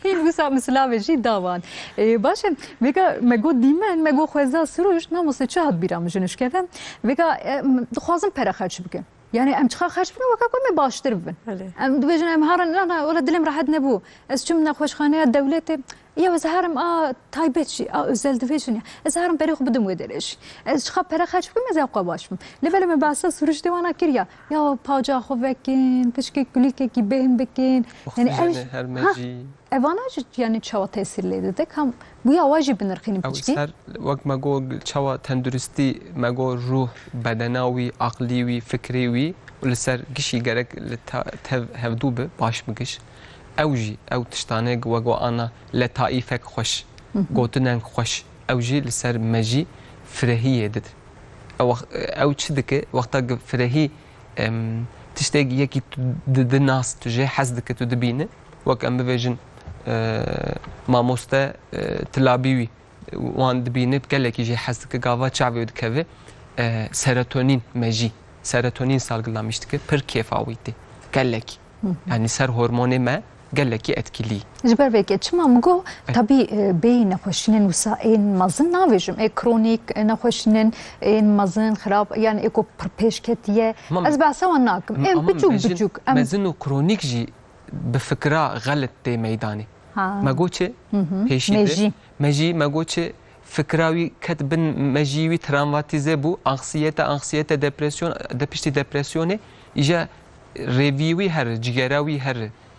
hîn wisa min silavê jî da wan. Ê, baş e, vêga me got dîmen, me got xweza sirûşt, mamoste çi hat bîra min ji nişkeve? Vêga, e, m-, dixwazin pere xerç bikin. Yani em çiqa xerç bikin, weka ku em ê baştir bibin. Belê. Em dibêjin, em herin, na, na, wela dilê min rehet nebû. Ez çûm nexweşxaneya dewletê, Ya ez herim a taybet jî, a özel divêjin ya. Ez herim berê xwe bidim wê derê jî. Ez çiqa pere xerç bikim, ez ê xwe baş bim. Lê belê me behsa siruştê wana kir ya. Ya paca xwe vekin, pişkê kulîlkekî bêhn bikin. Yani ev Oksîjenê herme ha, jî. Evana jî yani çawa tesîr lê dide? Kam bu ya wa jî binirxînin Ew pişkî? Ser wek me got çawa tenduristî, me got ruh, bedena wî, aqlî wî, fikrê wî. û li ser gişî gerek li ta-, tev hevdû bi, baş bi giş. Ew jî, ew tiştane wego ana letaîfek xweş, gotineng xweş, ew jî li ser mejî firehiyê dide. Ew wex-, ew çi dike? Wexta ku firehî, em, tiştek yekî tu di, di nas, tu jê hez dike, tu dibîne. Wek em bivêjin, e, mamoste, e, Tilabî wî, wan dibîne, gelekî jê hez dike, gava çavê dikeve, e, serotonîn, mejî. Serotonîn salgılamış dike, pir kêfa wî tê. Gelekî. Hı hı. Yani ser hormonê me gelekî etkilî. Ji ber vê ke çima min got, Evet. tabî, e, bêyî nexweşînên wisa ên mezin navêjim. Ê kronîk, e, nexweşînên ên mezin, xirab, yani ê ku pir pêş ketiye. Ama Ez behsa wan nakim. Êm ama biçûk mezin, biçûk. Em mezin û kronîk jî bi fikra xelet tê meydanê. Ha. Me got çi? Hı hı. Pêşî de. Mejî. Mejî, me got çi? Fikra wî ket bin mejî wî, travmatîze bû. Anksiyete, anksiyete, depresyon, de piştî depresyonê, îja rêvî wî her, cigera wî her,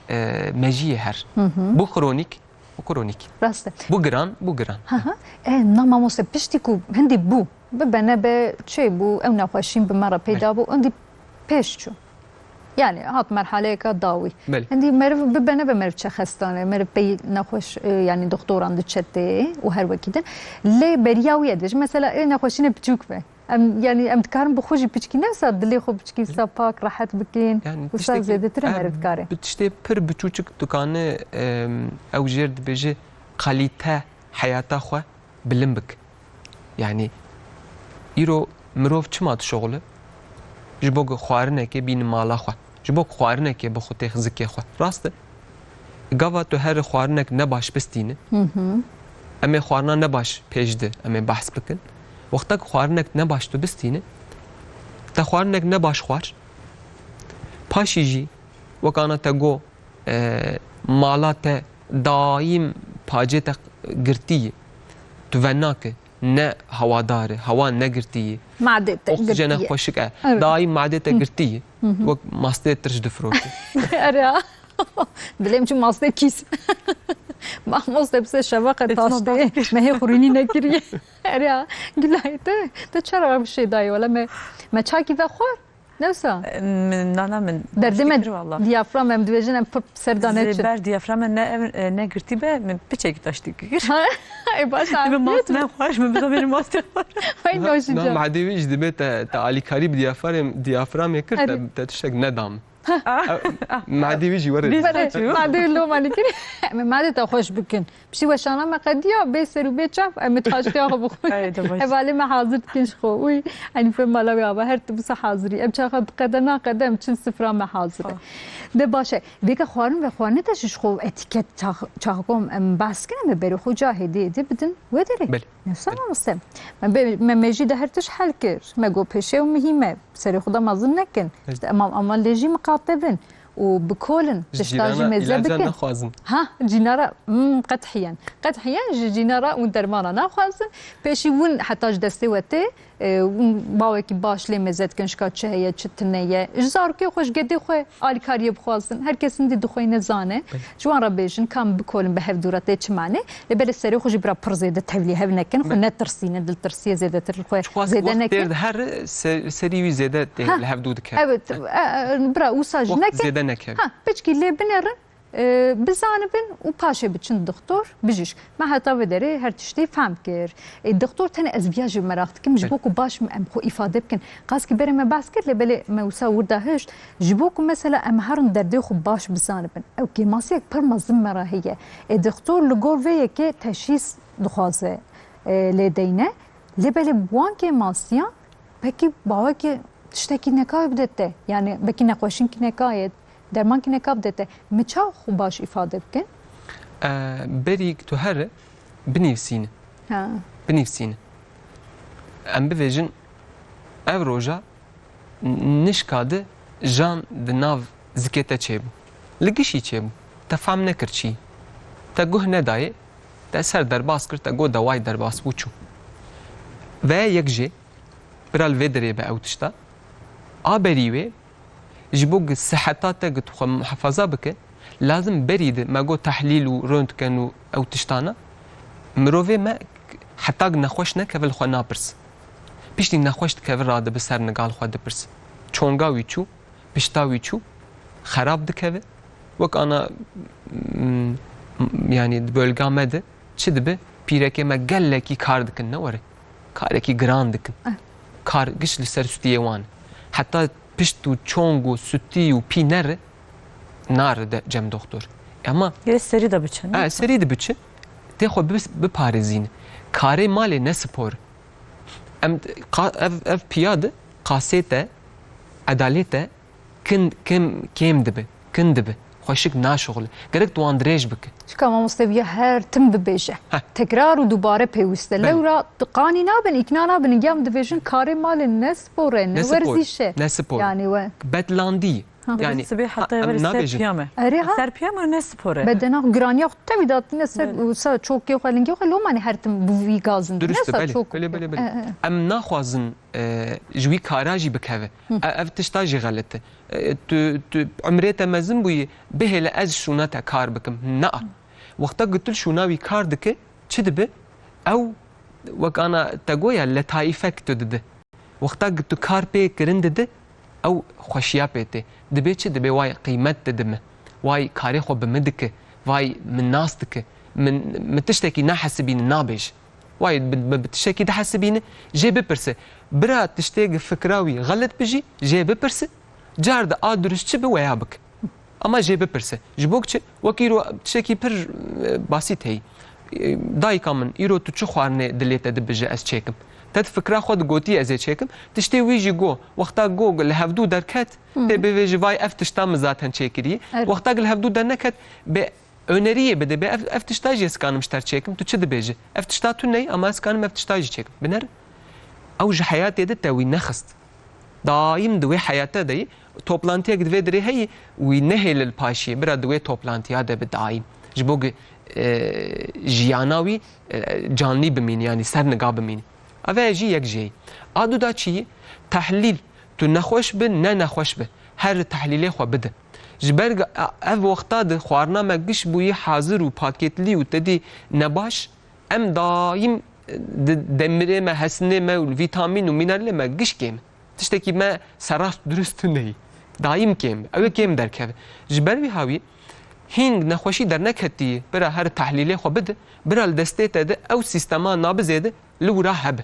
e, mejiyê her. Hı hı. Bu kronîk, bu kronîk. Rast e. Bu giran, bu giran. Hı hı. E, na mamoste, piştî ku hindî bû, bibe nebe çê bû, ew nexweşîn bi me re peyda Belê. bû, hindî pêş çû. Yani hat merhaleyeka dawî. Belê. Hindî meriv bibe nebe meriv çe xestane, meriv pey nexweş, e, yani doktoran diçe tê û her wekî din. Lê beriya wî ye dibêjim, mesela ê nexweşîne piçûk be. Em, yani em dikarin bi xwe jî piçkî ne wisa dilê xwe piçkî wisa pak, rehet bikin. Yani Wisa tiştekî, zêdetir e, em meriv dikare. bi tiştê pir biçûçik dikane, em, ew jêr dibêje kalîte heyata xwe bilind bik. Yani îro mirov çima dişoxile? Ji bo ku xwarinekê bîne mala xwe. Ji bo ku xwarinekê bixwe têx zikê xwe. Rast e? Gava tu here xwarinek nebaş bistîne, Hı hı. em ê xwarina nebaş pêş de, em ê behs bikin. Wexta ku xwarinek nebaş tu bistîne, te xwarinek nebaş xwar, paşî jî wek ana te got, e, mala te daîm pacê te girtî ye. Tu venake, ne hewadar e, hewa negirtî ye. Madê te Oksijena girtî ye. xweşik e. Evet. Daîm madê te Hı. girtî ye. Hı hı. Wek mastê tirş difiroşe. Ere. Dilê min çû mastê kîs. Mamoste bi se şeveqe It's not taştê. that good. Me hê xurînî nekiriye. Ere. Gülay te, te çera bi şey dayê wele me, me çakî vexwar. Ne wisa? Min, na, na, min Derdê me fikir valla. diyafram em dibêjin em pir ser de Zê neçin. ber diyaframa ne ev, e, ne girtî be, min piçekî taştî kir. Ha, e, baş Min afiyet mast mi? ne xweş, min bida min mast xweş. Hay Na, noşî na, can. Madê wî jî dibê te, te alîkarî bi diyafrem-, diyaframê kir, te, Erê. te tiştek nedam. Ah, Ew, ah, Madê wî jî were. Bîst Bere, çû. Madê wî loma nikir. Em ê madê te xweş bikin. Piştî weşana me qediya, bê ser û bê çav, em ê taştiya xwe bixwin. Ey, de baş. Hevalê me hazir dikin ji xwe. Uy, Enîfe mala wê ava, her tu bisa hazirî. Em çaxa diqede naqede, em çin sifra me hazir e. Xwe. De baş e. Vêka xwarin ve xwarinê te jî ji xwe etîket çax-, çaxkom em behs kirin, em ê berê xwe cahê dê dê bidin wê derê. Belê. Nefsa Belê. mamoste. Me be-, me mejî de her tişt hel kir. Me got pêşe û mihîme. Serê xwe de mezin nekin. Belê. İşte, ama, ama lê jî miqate bin. û bi kol in, Ji tişta jî cîrana mêze îlaca bikin. nexwazin. Ha, cînara, hmm, qethiyen. Qethiyen ji cînara û dermana naxwazin. Pêşî win heta ji destê we tê, e, win bawekî baş lê mêze dikin, şika çi heye, çi tune ye. Ji zarokê xwe, ji gedê xwe alîkariyê bixwazin. Her kes hindî dixweyne zane. Belê. Ji wan re bêjin, kam bikolin bi hev dû re tê çi mane. Lê belê serê xwe jî bira pir zêde tevlî hev nekin. Xwe Belê. netirsînin, diltirsiyê zêdetir li xwe Ji xwe zêde wextê nekin. de her se-, serî wî zêde tê Ha, li hev dû dike. Evet, e, e, bira wisa jî Wextî nekin. zêde neke. Ha, piçkî lê binêrin, e, bizanibin û paşê biçin dixtor, bijîşk. Me heta vê derê her tiştî fehm kir. E, dixtor tenê ez viya jî meraq dikim, ji bo ku baş em xwe îfade bikin. Qaskî berê me behs kir, lê belê me wisa wir de hişt. Ji bo ku mesela em herin derdê xwe baş bizanibin. Ew kêmasiyek pir mezin me re heye. E, dixtor li gor vê yekê teşhîs dixwaze, e, lê deyne. Lê belê bi wan kêmasiyan Pekî bawekî tiştekî neka bide te, yani bekî nexweşînkî neka ye, dermankî neka bide te. Mi çawa xwe baş îfade bikin? E, berî tu here binivîsîne. Ha. Binivîsîne. Em bivêjin ev roja nişka de jan di nav zikê te çêbû. Li gişî çêbû. Te fam nekir çi. Te guh nedayê. Te ser derbas kir, te got dawayî derbas bû çû. Ve yek jê, bira li vê derê be ew tişta. A berî wê, ji bo ku siheta te ku tu xwe muhefaza bike, lazim berî de me got tehlîl û röntgen û ew tiştana. Mirovê me heta ku nexweş nekeve li xwe napirse. Piştî nexweş dikeve radibe ser nigal xwe dipirse. Çonga wî çû, pişta wî çû, xerab dikeve. Wek ana, m, m, yanî di bölga me de çi dibe? Pîrekê me gelekî kar dikin, ne were? Karekî giran dikin. Eh. Kar giş li ser stûyê wan. Heta pişt û çong û stû û pî nere, nare de cem doktor. Ama Yê serî de biçin, e, ne? Serî de biçin. Tê xwe bis-, biparêzîne. Karê malê ne spor. Em qa-, ev, ev piya de qasê te, edalê te kin, kim, kêm dibe, kin dibe. Xweşik naşuxile. Gerek tu wan dirêj bike. Çika mamoste viya her tim bibêje. Heh. Tekrar û dubare pêwîst e. Belê. Lewra tu qanî nabin, îkna nabin. Gem dibêjin karê malê ne spor e, ne Ne spor, werzîş e. Ne spor. Yani we. Betlandî. Ha. Yani, sibê ha, heta em êvarê ser nabêjin. Piya me. Erê ha. Ser piya me ne spor e. Bedena xwe giraniya xwe tevî datîne ser, belê, û ser çokê xwe, lingê xwe, loma ne her tim bi vî gazin. Durust e, ne ser belê, çok. Belê, belê, belê. E, e. Em naxwazin, e, ji wî kara jî bikeve. Hı. E, ev tişta jî xelet e. E, tu, tu umrê te mezin bûyî, bihêle ez şûna te kar bikim. Na. Hı. Wexta ku tu şûna wî kar dike, çi dibe? Ew wek ana te goya letaîfek tu dide. Wexta ku tu kar pê kirin dide, ew xweşiya pê tê. Dibê çi? Dibê way qîmet dide min. Way karê xwe bi min dike. Way min nas dike. Min, min tiştekî nahesibîne, nabêje. Way bi, bi, bi tiştekî dihesibîne, jê bipirse. Bira tiştê gi fikra wî xelet bi jî, jê bipirse. Car di a durust çi bi weya bike. Ama jê bipirse. Ji bo çi? Wek îro tiştekî pir, e, basît heyî. E, dayika min, îro tu çi xwarinê dilê te dibije ez çêkim? Te di fikra xwe digotiye ez ê çêkim. Tiştê wî jî got. Wexta got li hevdû derket, Hı. tê bivêjî vay ev tişta min zaten çêkiriye. Evet. Wexta li hevdû derneket, bê öneriyê bide, bê ev, ev tişta jî ez kanim ji te çêkim. Tu çi dibêjî? Ev tişta tune ye, ama ez kanim ev tişta jî çêkim. Biner, ew ji heyatê de te wî nexist. Daîm di wê heyate de yî. Toplantiyek di vê dirê heyî, wî nehêle li paşiyê. Bira di wê toplantiya de bi daîm. Ji bo ku, e, jiyana wî, e, canlî bimîne, yanî serniga bimîne. Eve jî yek jê yî. A du da çi yî? Tehlîl. Tu nexweş bi, ne nexweş bi. Her tehlîlê xwe bide. Ji ber ku, e, ev wexta di xwarina me giş bûyî hazir û paketlî û tedî nebaş, em daîm di demirê me, hesinê me û vîtamîn û mîneralê me giş kêm. Tiştekî me serast durust tune yî. Daîm kêm. Ew ê kêm derkeve. Ji ber wî hawî hîn nexweşî derneketî, bira her tehlîlê xwe bide, bira li destê te de ew sîstema nabizê de li wira hebe.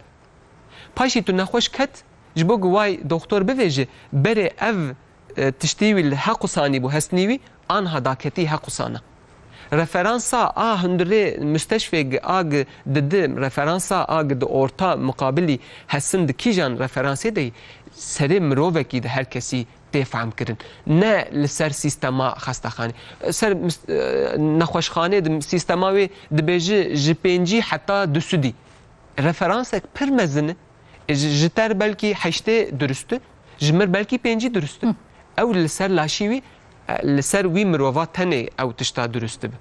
Paşî tu nexweş ket, ji bo ku way doktor bivêje, berê ev, e, tiştî wî li heqûsanî bû, hesnî wî, anha daketî heqûsana. Referansa a hundirê müsteşfê gi a gi didi, referansa a gi di orta muqabilî hesin di kîjan referansê de yî, serê mirovekî di her kesî tê fehmkirin. Ne li ser sîstema xestaxanê. Ser mis-, e, nexweşxanê di sîstema wê dibêji ji pêncî heta du sudî. Referansek pir mezin e. E, ji, ji te re belkî heştê durust e, ji min re belkî pêncî durust e. Hı. Ew li ser laşî wî, e, li ser wî mirova tenê ew tişta durust dibe.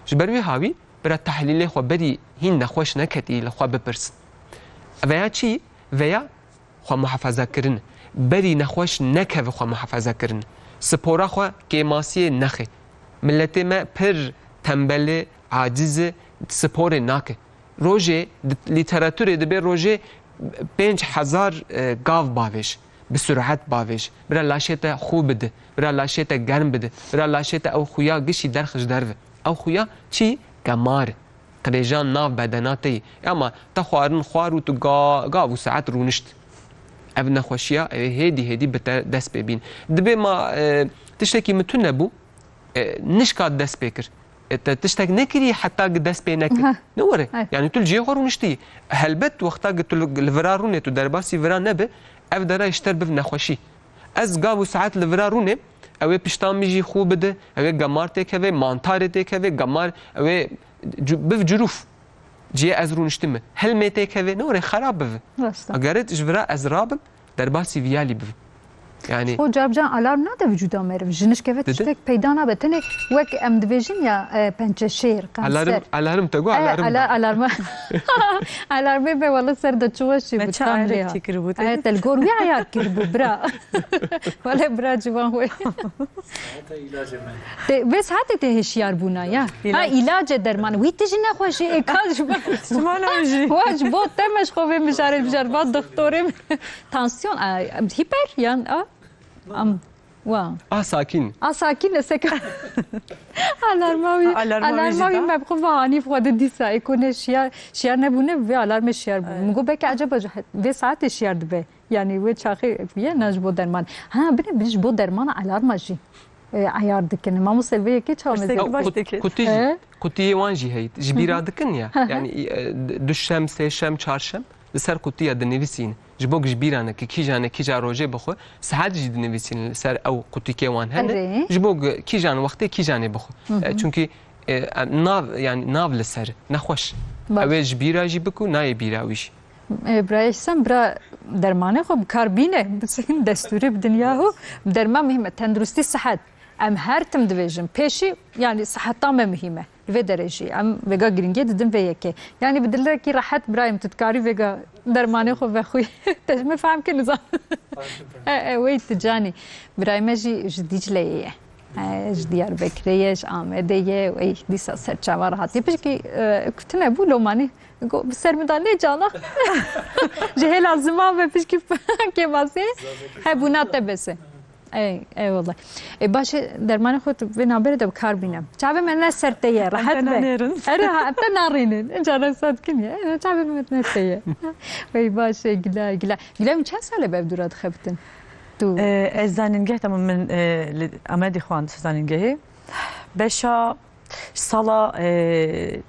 Ji ber wî hawî bira tehlîlê xwe berî hîn nexweş neketî li xwe bipirsin. Veya çi? Veya xwe muhafaza kirin. Berî nexweş nekeve xwe muhafaza kirin. Spora xwe kêmasiyê nexe. Miletê me pir tembel e, aciz e, sporê nake. Rojê di lîteratûrê dibê rojê pênc hezar, e, gav bavêj, bi surat bavêj. Bira laşê te xû bide, bira laşê te germ bide, bira laşê te ew xuya gişî derx ji derve. Ew xuya çi? Gemar. Qirêjan nav bedena te yî. Ama te xwarin xwar û tu ga-, gav û saet rûnişt. Ev nexweşiya, ew ê hêdî hêdî bi te dest pê bîn. Dibê ma, e, tiştekî min tune bû, e, nişka dest pê kir. E, te tiştek nekirî heta ki dest pê nekir. Heh. Ne were? Heh. Yani tu li cihê xwe rûniştî. Helbet wexta ki tu li, li vira rûnê, tu derbasî vira nebe, ev dera ji te re biv nexweşî. Ez gav û saet li vira rûnê, ew ê pişta min jî xû bide, ew ê gemar têkeve, mantarê têkeve, gemar, ew ê cu-, biv cirûf. Cihê ez rûniştime. Hilmê têkeve, ne were xerab biv. Rast e. Eger ji vira ez rabim, derbasî viyalî bibim. Yani O carcan alarm nade vücuda meriv. Ji nişkeve Dede? Tiştek peyda nabe. Tenê wek em dibêjin ya, e, pençeşêr, kanser. Alarm, alarm te got, E, alarm ala-, da. Alarma. Alarmê be wala ser de çuwa şî Me bu, ça tam ayarek lêha. Çêkiribû te? E, te li gor wî ayar kiribû, bira. Wala bira ciwan wê. Saete ilacê me. Te, vê saetê te hişyar bûna ya. Ha, İlaç. İlace derman. Wî tijî nexweşî, ê ka ji bo Çima nabijî? Wa ji bo te me ji xwe vê mijarê bijar, va doktorê min. Tansiyon, a, hiper yan, a? Am. Wa. A sakîn. A sakîn e seka. Alarma wî, Alarma wî jî alarma wî da. Me bi xwe ve hanî xwe de dîsa. Ê ku ne şiyar, şiyar nebûne, vê alarmê şiyar bû. Evet. Min got, belkî eceba ji he-, vê saetê şiyar dibe. Yanî wê çaxê ye, ne ji bo derman. Ha, bine, bine ji bo dermana alarma jî, e, eyar dikin. Mamoste vê yekê çawa Pirsek mezin? Baş Kut-, dikir. Kutî jî, He? Kutiyê wan jî heyî. Ji bîra dikin ya. Hı hı. Yanî, e, d-, du şem, sê şem, çar şem. Li ser qutiya dinivîsîn, ji bo ji bîra neke, kîjan e, kîja rojê bixwe, saet jî dinivîsîn li ser ew qutîkê wan hene. Erê. Ji bo kîjan wextê kîjanê bixwe. Hı hı. E, çunkî, e, em nav, yanî nav li ser, nexweş. Baş. Ew ê ji bîra jî bikû, nayê bîra wî jî. E, bira Ehsan, bira dermanê xwe bi kar bîne, destûrê bi dinya ho, derman muhîm e, tenduristî, sihet. Em her tim dibêjin, pêşî, yanî siheta me muhîm e. Li vê derê jî em vêga girîngiyê didin vê yekê. Yanî bi dilekî rehet birayê min, tu dikarî vêga dermanê xwe vexwî. Te ji min fehm kir, nizam. E, e, wey tu canî. Birayê me jî ji Dîcleyê ye. E, ji Diyarbekirê ye, ji Amedê ye. Wey dîsa ser çavan rahat ye. Pişkî, e, kutine bû lomanî. Go, bi ser min da nê cana. Ji hêla ziman ve pişkî kêmasê. Hebûna te bes e. Ey, eyvallah. E, baş e, dermanê xwe tu vê navberê de bi kar bîne. Çavê me ne ser te ye, rehet be. Em te nanêrin. Ere ha, em te narînin. Cara sat kin ye. E, çavê me ne te ye. Ey, baş e, gila, gila. Gila, min çend sal e bi ev dûra dixebitin? Tu? E, ez zanîngeh, tamam, min, e, li Amedê xwend zanîngehê. Beşa Sala, e,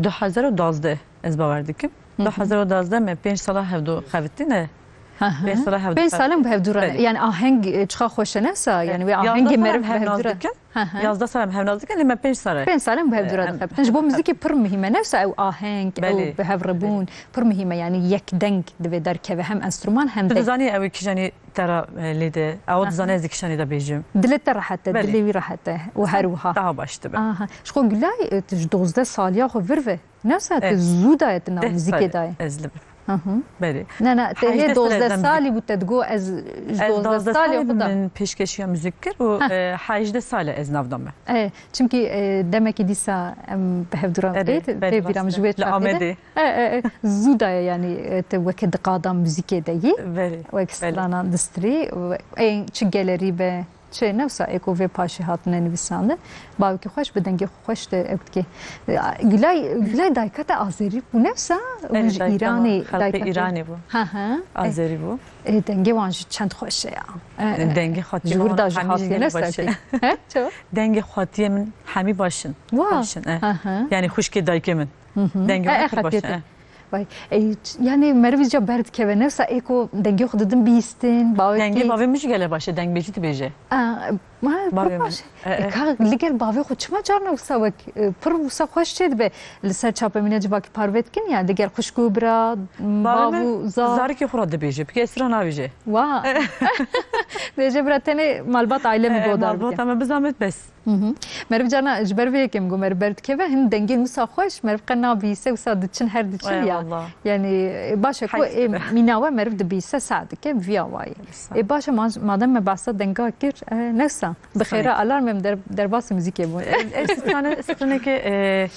du hezar û duwazdeh ez bawer dikim. Hı hı. Du hezar û duwazdeh me pênc sala hevdu xevitîne. Hı hı. Pênc sala hevdu Pênc xevitîne. Sal in bi hevdu re ne. Belê. Yani aheng, e, çiqa xweş e ne sa? Yani wê ahengê meriv bi hevdu re. Yazdeh sal em hev nas dikin. Hı hı. Yazdeh sal em hev nas dikin, lê me pênc sal e. Pênc sal in bi hevdu re dixebitin. Ji bo muzîkê pir muhîm e. Ne sa ew aheng, ew bi hev re bûn, pir muhîm e. Yani yek deng divê derkeve, hem enstrûman hem deng. Tu dizanî ew kîjanî te re, e, lê de. Ew dizane ez ê kîjanî de bêjim. Dilê te rehet e, dilê wî rehet e û her wiha. Daha baş dibe. Aha. Ji xwe Gulay, e, tu ji dozdeh saliya xwe vir ve. Ne wisa tu zû daye tu nav muzîkê daye? Ez li vir. Hı hı. Belê. Ne, ne, te hê dozdeh salî bû te digo ez ji dozdeh salî xwe da. Min pêşkeşiya muzîk kir û, e, hejdeh sal e ez nav da me. E, çimkî, e, demekî dîsa em bi hevdû re tê bîra min ji wê çaxê de. E, e, e, zû daye, yanî, e, te weke di qada muzîkê de yî, belê, wek strana distirî, ê, çi gelerî be, çi ne wisa ê ku vê paşê hatine nivîsandin. Bawekî xweş bi dengê xwe xweş de ew dikê. E, Gulay, Gulay dayika te azerî bû ne wisa? Belê, hûn ji Îranê, dayika te Îranê bû. Ha, ha. Azerî bû. E, dengê wan jî çend xweş e ya. E, e, dengê xwatiyê ji wir da jî hatiye ne wisa? He? Çawa? Dengê xwatiyê min hemî baş in. Wa. Baş in, e. Ha, ha. Yanî xwişkê dayikê min. Hı hı. Dengê wan pir baş e. Vay, ey, ç-, yani meriv ca berdikeve, ne wisa ê ku dengê xwe didin bihîstin, bawekî. Dengê bavê min jî gele baş e, dengbêjî dibêje. A, ha, pir baş e. E, e. E, ka li gel bavê xwe çima carna wisa wek, e, pir wisa xweş çê dibe. Li ser çapemîna civakî parve dikin ya, li gel xwişk û bira, m, bav û zav. Zarikê xwe re dibêje, pike esra nabêje. Wa. Dibêje bira tenê malbat aile min, e, e, godar bike. Malbata me bizamet bes. Hı hı. Meriv carna ji ber vê yekê min got meriv berdikeve, hin dengên wisa xweş, meriv qe nabihîse, wisa diçin, her diçin ya. Eyvallah. Yani, e, baş e ku, e, mîna we meriv dibihîse, seh dike, viya wayê. Sağ ol. E, baş e, ma-, madem me behsa denga kir, e, ne wisa, bi xêra alarm em der-, derbasî muzîkê bûn. E, e, strane, straneke, e,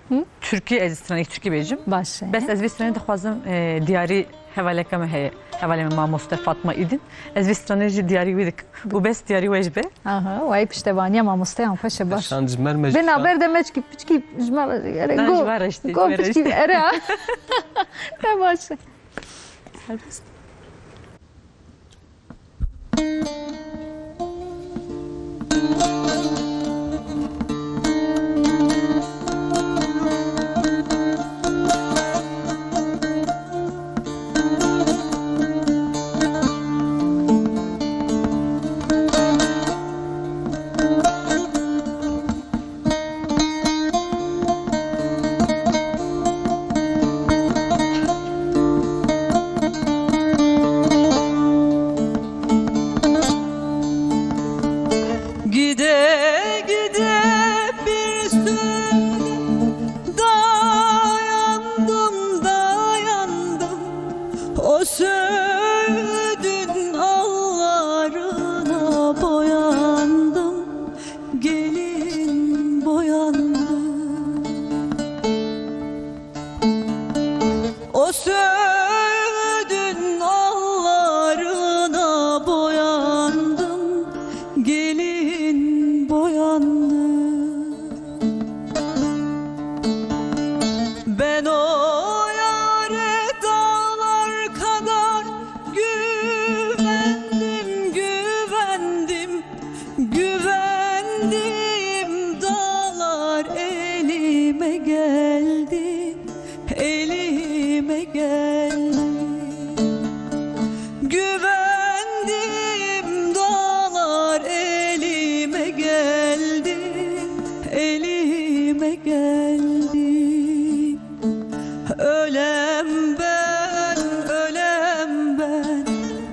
Hı? Tirkî, ez stranê Tirkî bêjim. Baş e. Bes ez vê stranê dixwazim, e, diyarî hevaleka me heye. Hevalê me mamoste Fatma Îdin. Ez vê stranê jî diyarî wî dikim. Û bes diyarî we jî be. Aha, wayî piştevaniya mamosteyan xweş e, baş. Şan ji mer me jî. Bê naber de me çikî piçkî ji me re, ere, go, go piçkî, ere ha. Te baş e. geldi, elime geldi. Güvendiğim dağlar elime geldi, elime geldi. Ölem ben, ölem ben,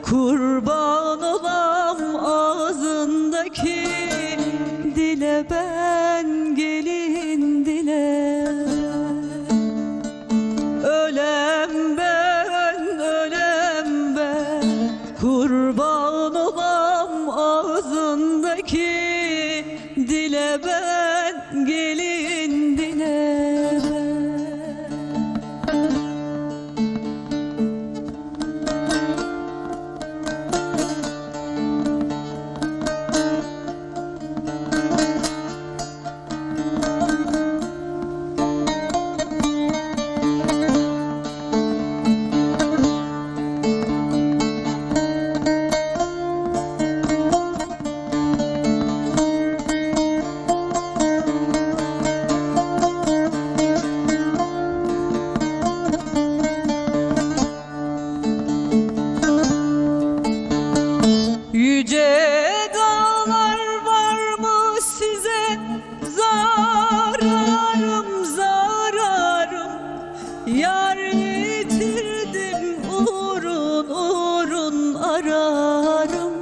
kurban olam ağzındaki dile ben, gelin dile. Ölem ben, ölem ben, kurban olam ağzındaki dile ben, gelin dile ben. Yüce dağlar var mı size zararım, zararım? Yar yitirdim uğrun, uğrun ararım,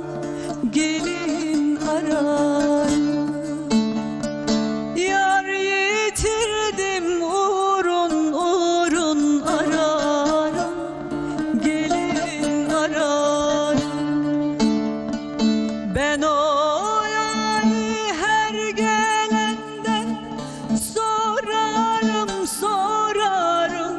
gelin ararım. Yar yitirdim uğrun, uğrun ararım, gelin ararım. Ben o yayı her gelenden sorarım, sorarım.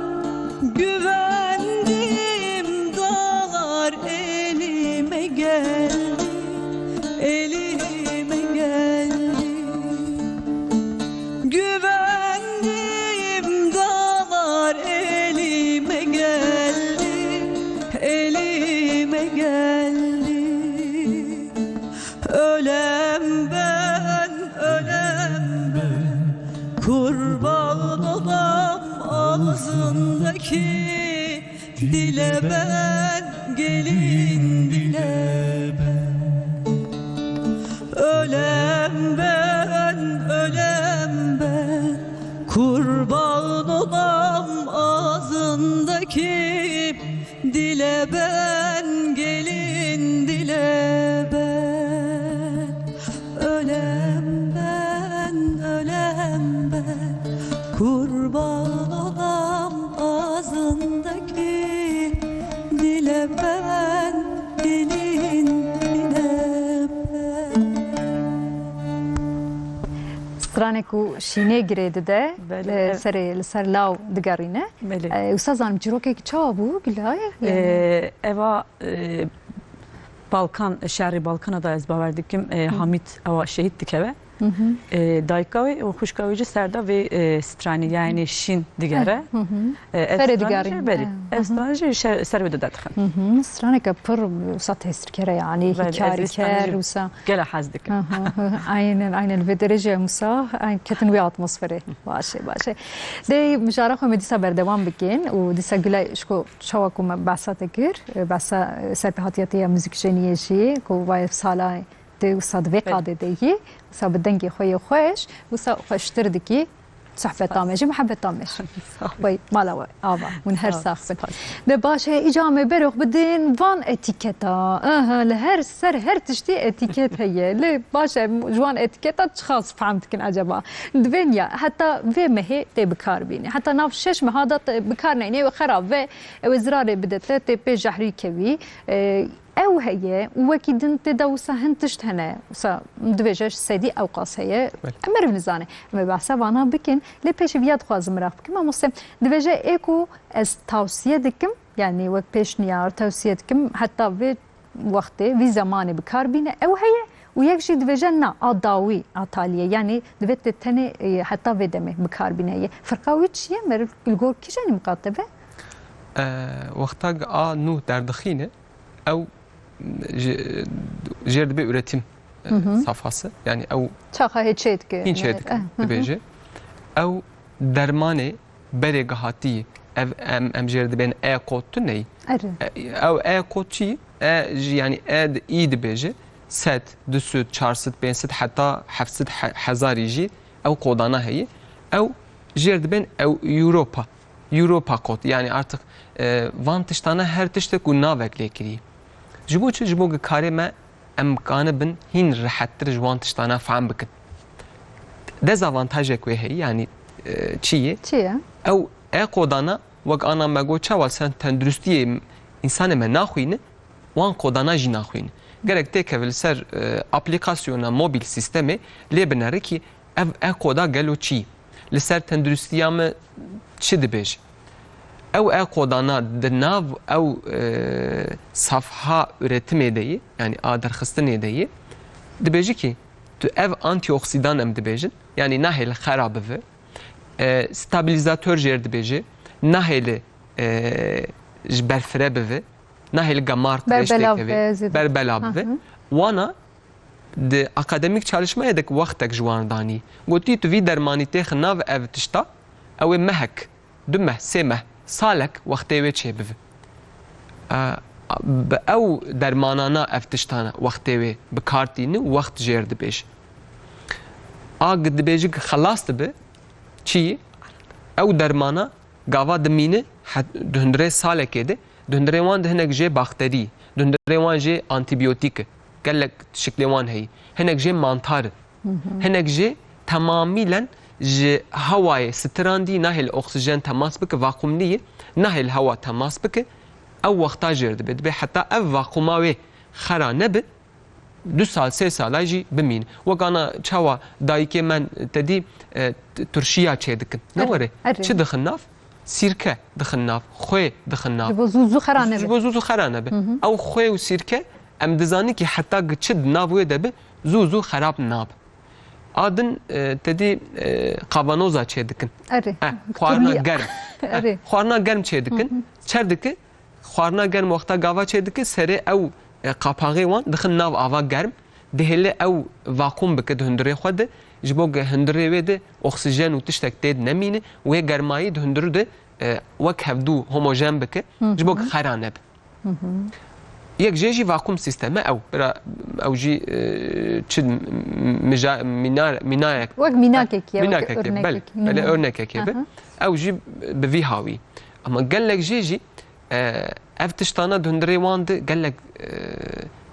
Güvendiğim dağlar elime geldi, elime geldi. Güvendiğim dağlar elime geldi, elime geldi. Ölem ben, ölem ben, kurban olam ağzındaki dile ben, gelin dile ben. Ölem ben, ölem ben, kurban olam ağzındaki dile ben, gelin dile ben. Ölem ben, ölem ben, kurban olam ağzındaki dile ben, gelin dile ben. Stranek û şînê girê dide, Belê, li ev- serê, li ser law digerîne. Belê. E, wisa zanim çîrokek çawa bû, Gulay? Yani E, eva, e, Balkan, şerê Balkana da ez bawer dikim, e, Hı. Hamîd ewa şehîd dikeve. Hı hı. E, dayika wê û xwişka wê jî ser da vê, e, stranî, yani şîn digere. Hı hı. E, ev Ferê stranî digerîn. jî, belê. Hı hı. Ev stranî jî şe-, ser wê dide dixin. Hı hı. Straneke pir wisa tesîrker e, yani Belê, ez vê stranî hîkarîker jî wisa. Gela hez dikim. Hı hı hı. Aynen, aynen. Vê derece wisa, ay, ketin wê atmosferê. Baş e, baş e. Dê mijara xwe me dîsa berdewam bikin û dîsa Gulay ji ku çawa ku me behsa te kir, e, behsa, e, serpêhatiya te ya muzîkjeniyê jî, ku vay sala tê wisa di vê Belê. qadê de yî, wisa bi dengê xwe yê xweş, wisa xweştir dikî sohbeta me jî, muhebeta me jî. Sağ ol. Vay, mala we, ava, hûn her Sağ ol, sax bin. spas. De baş e, îca me berox bidin van etîketa. Aha, li her ser her tiştî etîket heye. Lê baş e, ji wan etîketa çiqas fehm dikin eceba? Divên ya, heta vê mehê tê bikar bîne. Heta nav şeş meha da te bikar neyne, ew xerab ve, ew ê zirarê bide te, tê pê jehrî kevî. E, ew heye û wekî din tê de wisa hin tişt hene. Wisa divêje ji sedî ewqas heye. Belê. Em meriv nizane. Em ê behsa vana bikin. Lê pêşî viya dixwazim miraq bikim. Mamoste, divêje ê ku ez tawsiye dikim, yani wek pêşniyar tawsiye dikim, heta vê wextê, vî zemanê bi kar bîne, ew heye û yek jî divêje na, a dawî, a taliyê. Yani divê tê tenê, e, heta vê demê bi kar bîne ye. Firqa wî çi ye? Meriv li gor kîjanî miqate be? E, wexta a nû derdixîne, ew ji, jêr dibe üretim, e, Hı hı. safhası. Yani ew Çaxa hê çê dike. Hîn çê dike, Eh, hı hı. dibêje. Ew dermanê berê gihatî, ev em, em jê re dibên E kod tu neyî. Erê. E, ew E kod çi? E, jî, yanî E di, î dibêje, sed, du sed, çar sed, pênc sed, heta heft sed, he-, hezarî jî ew kodana heye. Ew jê re dibên ew Europa. Europa kod. Yanî artık, e, van tiştana her tiştek û navek lê kirî. Ji bo çi? Ji bo ku karê me em kanibin hîn rehettir ji wan tiştana fehm bikin. Dezavantajek wê heye, yanî, e, çi ye? Çi ye? Ew e kodana wek ana me got çawa ser tenduristiyê însanê me naxwîne, wan kodana jî naxwîne. Gerek têkeve li ser, e, aplîkasyona mobil sîstemê lê binere kî ev e koda gelo çi? Li ser tenduristiya me çi dibêje? Ew e kodana di nav ew, e, safha üretimê de ye, yanî a derxistinê de ye. Dibêje ki tu ev antioksidan em dibêjin, yanî nahêle xera bive, e, stabilizator jê re dibêje, nahêle, e, ji berfire bive, nahêle gamar Ber qirêj belav têkeve, be, zêde. Ber bela bive. Hı hı. Wana di akademîk çalışmayê de wextek ji wan danî. Gotî tu vî dermanî têxi nav ev tişta, ew ê mehek, du meh, sê meh, salek wextê wê çêbive. E, bi ew dermanana ev tiştana wextê wê bi kar tîni û wext jê re dibêje. A gi dibêje ki xelas dibe, çi? Ew dermana gava dimîne, het-, di hundirê salekê de, di hundirê wan de hinek jê bakterî, di hundirê wan jê antîbiyotîk e. Gelek şiklê wan heye. Hinek jê mantar e. Hı hı. Hinek jê temamîlen ji hewayê stirandî nahêl oksijen temas bike, vakumlî ye, nahêl hewa temas bike. Ew wexta jê re dibe. Dibe heta ev vakuma wê xera nebe, du sal, sê sala jî bimîne. Wek ana çawa dayikê me te dî, e, t-, turşiya çêdikin. Ne Erê, were? Erê. Çi dixin nav? Sîrke dixin nav, xwê dixin nav. Ji bo zû zû xera nebe. Ji bo zû zû xera nebe. Hı hı. Ew xwê û sîrke em dizanin ki heta ki çi di nav wê de be, zû zû xerab nabe. A din, e, te dî, e, kavanoza çêdikin. Erê. E, xwarina Turliya. Germ. E, Erê. Xwarina germ çêdikin. Hı hı. Çer dike? Xwarina germ wexta gava çêdike, serê ew, e, qapaxê wan dixin nav ava germ, dihêle ew vakum bike di hundirê xwe de, ji bo ku hundirê wê de oksijen û tiştek tê de nemîne, wê germayî di hundir de, e, wek hevdû homojen bike, Hı hı. ji bo ku xera nebe. Hı hı. Yek jê jî vakum sîsteme ew, bira, ew jî, e, çi mija-, mînar-, mînayek. Wek mînakekî ye, wek Mînakekê, örnekekî. Belê, belê, Hı hı. örnekekê be. Hı hı. Ew jî bi vî hawî. Ama gelek jê jî E, ev tiştana di hundirê wan de gelek, e,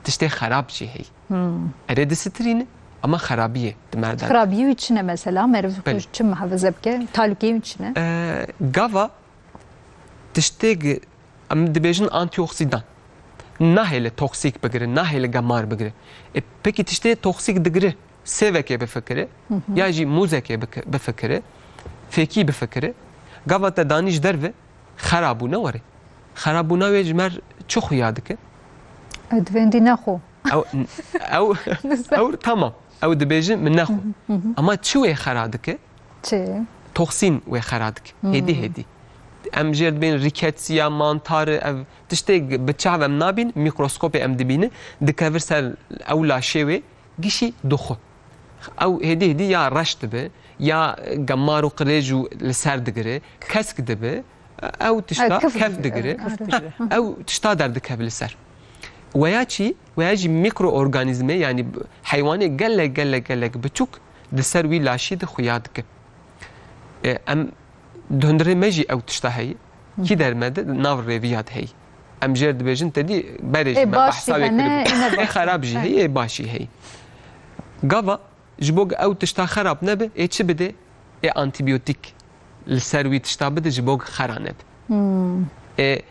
tiştê xerab jî heye. Hmm. Erê disitirîne, ama xerabiyê di mer de. Xerabiyê wî çi ne mesela? Meriv Belê. Xwe çi muhafaze bike? Talûkeyê wî çi ne? E, gava tiştê gi-, em dibêjin antioksidan. Nahêle toksîk bigire, nahêle gemar bigire. E, pekî tiştê toksîk digire, sêvekê bifikire, Hı hı. ya jî mûzekê bike-, bifikire, fêkî bifikire. Gava te danî ji derve, xera bû, ne were. Xera bûna wê ji mer çi xuya dike? Ew divêndî nexwe. Ew, ew, Nizam. ew, tamam. Ew dibêje min nexwe. Hı hı, hı hı. Ama çi wê xera dike? Çi? Toksîn wê xera dike. Hı. Hêdî hêdî. Em jê dibên rîketsiya, mantarê, ev tiştê bi çav em nabîn, mîkroskopê em dibînin, dikevir ser ew laşê wê, gişî dixwe. Ew hêdî hêdî ya reş dibe, ya gemar û qirêj û li ser digire, kesk dibe, ew tişta Ew kef kef digire. digire, Kef digire. ew tişta derdikeve li ser. Weya çi? Weya jî mîkroorganîzmê, yanî heywanê gelek, gelek, gelek biçûk di ser wî laşî de xuya dike. E, em di hundirê me jî ew tişta heye. Kî der me de nav rêviya de heye. Em jê re dibêjin te dî berê jî Ê me baş behsa jî wê hene, kiribû. ê ne Ê baş xerab jî hene. heye, ê baş jî heye. Gava ji bo ku ew tişta xerab nebe, ê çi bide? Ê antîbiyotîk li ser wî tişta bide ji bo ku xera nebe. Hmm. Ê,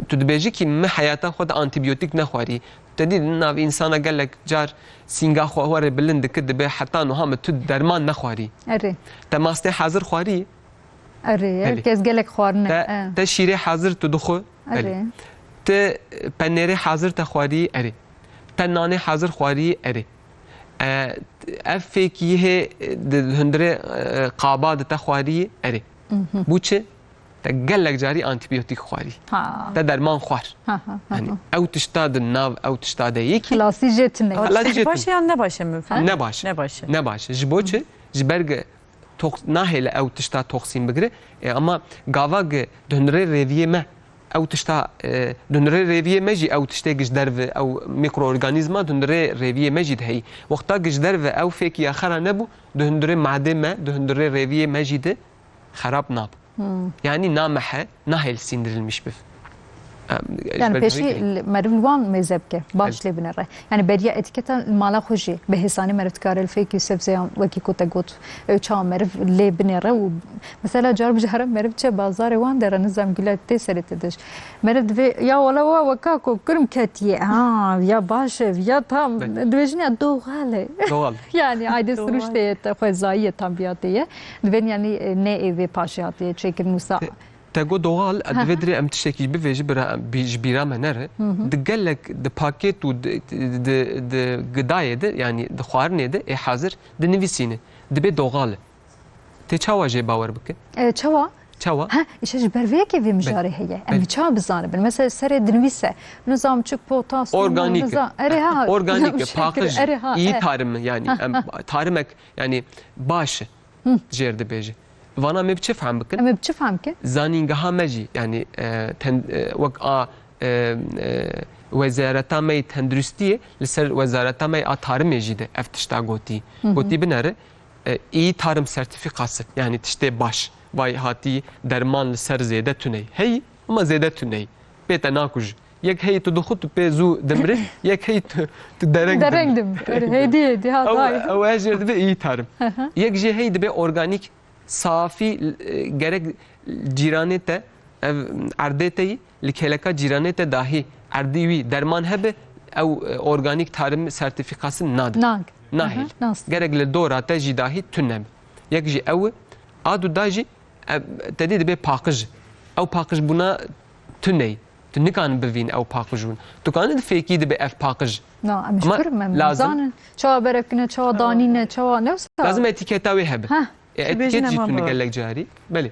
tu dibêjî kî min heyata xwe de antîbiyotîk nexwarî. Te dî nav însana gelek car sînga xwe werê bilind dike, dibe heta nuha min tu derman nexwarî. Erê. Te mastê hazir xwarî? Erê, Erê. kes gelek xwarine. Te, E. te şîrê hazir tu dixwe? Erê. Erê. Te penêrê hazir te xwarî? Erê. Te nanê hazir xwarî? Erê. E, ev fêkî hê di hundirê, e, qaba di te xwarî? Erê. Mhm. Bû çi? Te gelek carî antîbiyotîk xwarî. Ha. Te derman xwar. Ha, ha, ha, Yanî ha. ew tişta di nav ew tişta de yekî. Xilasî jê tune. Xilasî jê Baş tune. e yan ne baş e mümkün? Ne baş. Ne baş e. Ne baş. Ji bo çi? Ji ber ge-, tox-, nahêle ew tişta toksîn bigire. E, ama gava gi di hundirê rêviyê me ew tişta, e, di hundirê rêviyê me jî ew tiştê gi ji derve, ew mikroorganîzma di hundirê rêviyê me jî de heyî. Wexta gi ji derve ew fêkiya xera nebû, di hundirê madê me, di hundirê rêviyê me jî de xerab nabû. Hmm. Yani namehe, nahêl sindirilmiş biv. Em, ji Yani ber pêşî vê li- meriv li wan mêze bike, baş Evet. lê binêre. Yani beriya etiketa li mala xwe jî bi hêsanî meriv dikare li fêkî û sebzeyan wekî ku te got, e, çawa meriv lê binêre û mesela car bi cara meriv çe bazarê wan de re nizam gule tê serê te diş. Meriv divê ya wala wa weka ku kurm ketiye. Ha, ya baş e, ya tam. Evet. Divêjin ya doğal e. Doğal. Yani aydê Doğal. siruştê ye, te xwezayî ye, tabiatê ye. Divên yani, e, ne ê vê paşê hatiye çêkirin wisa. Te got doğal, Hı hı. divê dirê em tiştekî bivêjin, bira, bi-, ji bîra me nere. Hı hı. Di gelek, di paket û di, di, di, di gidayê de, yani di xwarinê de ê hazir dinivîsîne. Dibê doğal. Tê çawa jê bawer bikin? E, çawa? Çawa? Ha, îşte ji ber vê yekê vê mijarê heye. Em Belê. çawa bizanibin? Mesela serê dinivîse, nizam çik potas, Organîk. nizam, erê ha. Organîk, Şekir, paqij, erê ha, iyi e. tarım yani. Ha, Em, ha. tarimek yani baş e. Hı. Jêr dibêje. Vana me bi çi fehm bikin? Em ê bi çi fehm bikin? Zanîngeha me jî, yani, e, ten-, e, wek a, e, e, wezareta me yê tenduristiyê, li ser wezareta me yê a tarimê jî de ev tişta gotî. Hı hı. Gotî binere, e, iyi tarım sertifikası, yani tiştê baş, vay hatî derman li ser zêde tuney. Hey, ama zêde tuney. Pê te nakuj. Yek hey tu dixu tu pê zû dimrî, yek hey tu, tu dereng Dereng dimrî. dim. Öyle hediye, hediye, Ew, hataye. ew her jêr dibe iyi tarım. Hı hı. Yek jê hey dibe organîk, safî, e, gerek cîranê te, ev erdê te yî, li kêleka cîranê te dahî erdî wî derman hebe, ew, e, organîk tarım sertifikası nade. Nag. Nahêl. Hı hı, nas. Gerek li dora te jî dahî tune be. Yek jî ew e, a du da jî, e, te dî dibe paqij. Ew paqij bûna tuney. Tu nikan bivîn ew paqij bûn. Tu kanî di fêkî dibe ev paqij. Na, em ji Ama kur me lazim zanin. Çawa berekine, çawa danîne, çawa ne wisa? Lazim etiketa wê hebe. Heh. E, Dibêjin etiket jî em tune ama. gelek carî. Belê.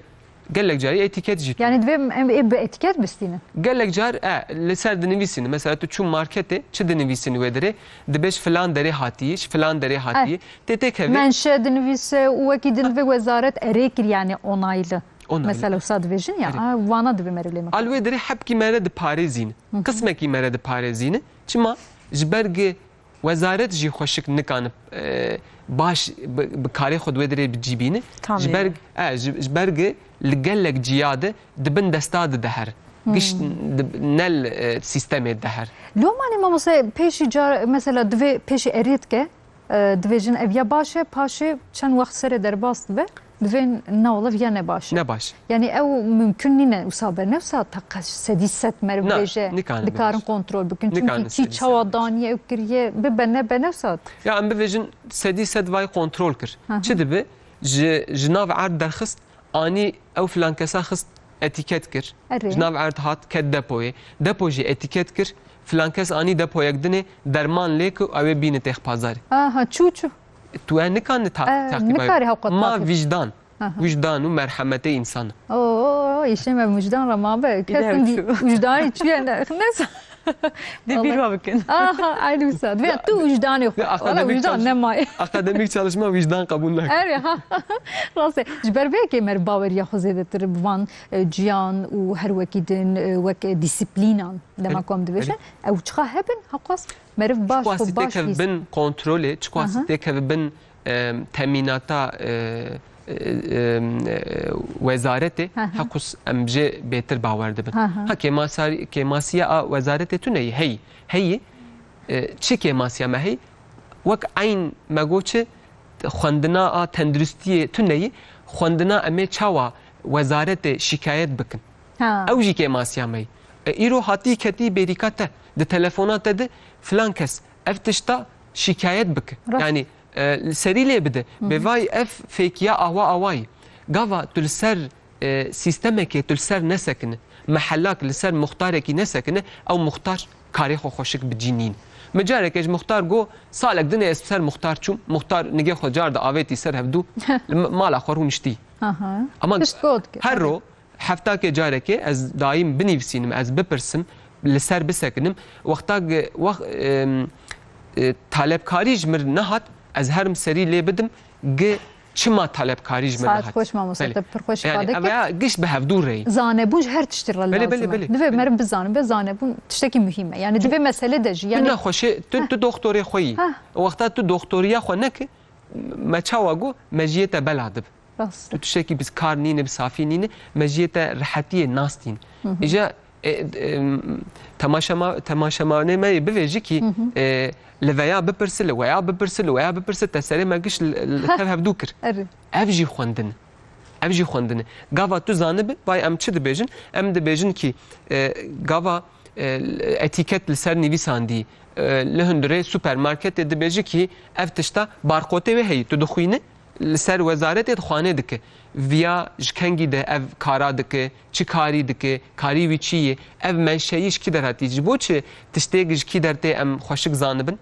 Gelek carî etiket jî tune. Yani divê em ê bi etiket bistînin. Gelek car, e, li ser dinivîsînin. Mesela tu çû marketê, çi dinivîsînin wê dirê? Dibêj filan derê hatiye, ji filan derê hatiye. E, Tê tê kevê. Menşe dinivîse û wekî din ve wezaret erê kir yani onaylı. Onaylı. Mesela wisa dibêjin ya, Erê. a, vana divê meriv lê me. Al wê dirê hepkî mere diparêzîn. Hı hı. Qismekî mere diparêzîn. Çima? Ji ber gi wezaret jî xweşik nikan, e, baş bi, bi karê xwe di wê dirê bi cî bîne. Tamam. Ji ber, e, ji, ji ber gi li gelek ciya de di bin desta de diher. Hmm. Giş di, ne li, e, sîstemê diher. Lomanî mamoste pêşî car, mesela divê pêşî erê dike, e, divêjin ev ya baş e, paşê çend wext serê derbas dibe, divên ne wala viya ne baş e. Ne baş. Yani ew mümkün nîne wisa be, ne wisa teqe sedî sed meriv Na, bêje, nikane dikarin bêje. kontrol bikin. Nikane Çünkü kî sedî çawa sed. daniye ew kiriye, bibe nebe ne wisa. Ya em bivêjin sedî sed vay kontrol kir. Hı hı. Çi dibe? Ji, ji nav erd derxist, anî ew filan kesa xist etîket kir. Erê. Ji nav erd hat ket depoyê. Depo jî etîket kir. Filan kes anî depoyek dinê derman lê ku ew ê bîne têx pazarê. Aha, çû çû. Tu e nikanî ta-, E, taqîb nikarî hewqat Ma taqîb. Wijdan. Aha. Wijdan û merhemetê însan. Oo, îşê me wijdan re ma be. Îde Kesin ew dî çû. wijdanî çûye ne, ne sa- Dê bîr Vallahi. wa bikin. Aha, aynı wisa. Divê Ya, tu wijdanê xwe. ya, Wala akademik wijdan çalış-, nemaye. akademik çalışma wijdan qebûl nake. Erê, ha. Rast e. Ji ber vê yekê me baweriya xwe zêdetir bi van, e, ciyan û her wekî din, e, wek, e, disiplînan dema Erê, ku em dibêjin. erê. Ew çiqa hebin, heqas meriv baş Çiqasî xwe baş têkeve lîst. bin kontrolê, çiqasî Aha. têkeve bin, e, temînata, e, e, e, wezaretê, Hı hı. hequs em jê bêtir bawer dibin. Hı hı. Ha, kêmasarî-, kêmasiya a wezaretê tune yî, heyî. Heyî, e, çi kêmasiya me heyî? Wek eyn me got çi, xwendina a tenduristiyê tune yî, xwendina em ê çawa wezaretê şikayet bikin? Ha. Ew jî kêmasiya me yî. E, îro hatî ketî bêrîka te, di telefona te de filan kes ev tişta şikayet bike. Rast. Yani, e, li serî lê bide. Hı hı. Bêvay ev fêkiya awa awayî. Gava tu li ser, e, sîstemekê tu li ser nesekine, mehellak li ser muxtarekî nesekine, ew muxtar karê xwe xweşik bi cî nîn. Min careke ji muxtar got, salek din ez ser muxtar çûm, muxtar nigê xwe car de avêtî ser hevdû, li m-, mala xwe rûniştî. Aha. Ama Pişt got ki, her tabii. ro, heftakê carekê ez dayîm binivîsînim, ez bipirsim, li ser bisekinim. Wexta gi-, wex-, em, e, talebkarî ji mir nehat, ez herim serî lê bidim, gi Çima talepkarî ji min Saet nehat? Xweş mamoste, Belê. Te pir xweş Yani, ifade kir. Ev ya giş bi hevdû reyî. Zanebûn ji her tiştî re Belê, lazim belê, e. belê, Divê belê. meriv bizanibe, zanebûn tiştekî muhîm e. Yani divê mesele de jî. Yani, tu nexweşê, tu, Heh. tu doktorê xwe yî. Heh. Wexta tu doktoriya xwe neke, me çawa got, me ji yê te bela dibe. Rast. Tu tiştekî bi kar nîne, bi safî nîne, me ji yê te rehetiyê nas tîne. Hı hı. Îja, e, e, temaşema-, temaşevanê me yê bivê jî kî, Hı hı. e, li veya bipirse, li weya bipirse, li weya bipirse, te serê me giş li, li tev hevdû kir. Erê. Ev jî xwendin e. Ev jî xwendin e. Gava tu zanibe, bay em çi dibêjin? Em dibêjin kî, e, gava, e, etîket li ser nivîsandî, e, li hundirê supermarketê dibêji kî ev tişta barkotê wê heyî, tu dixwîne, li ser wezaretê dixwane dike. Viya ji kengî de ev kara dike, çi karî dike, karî wî çi ye, ev menşeyî ji kî derhatî, ji bo çi tiştêk ji kî dertê em xweşik zanibin?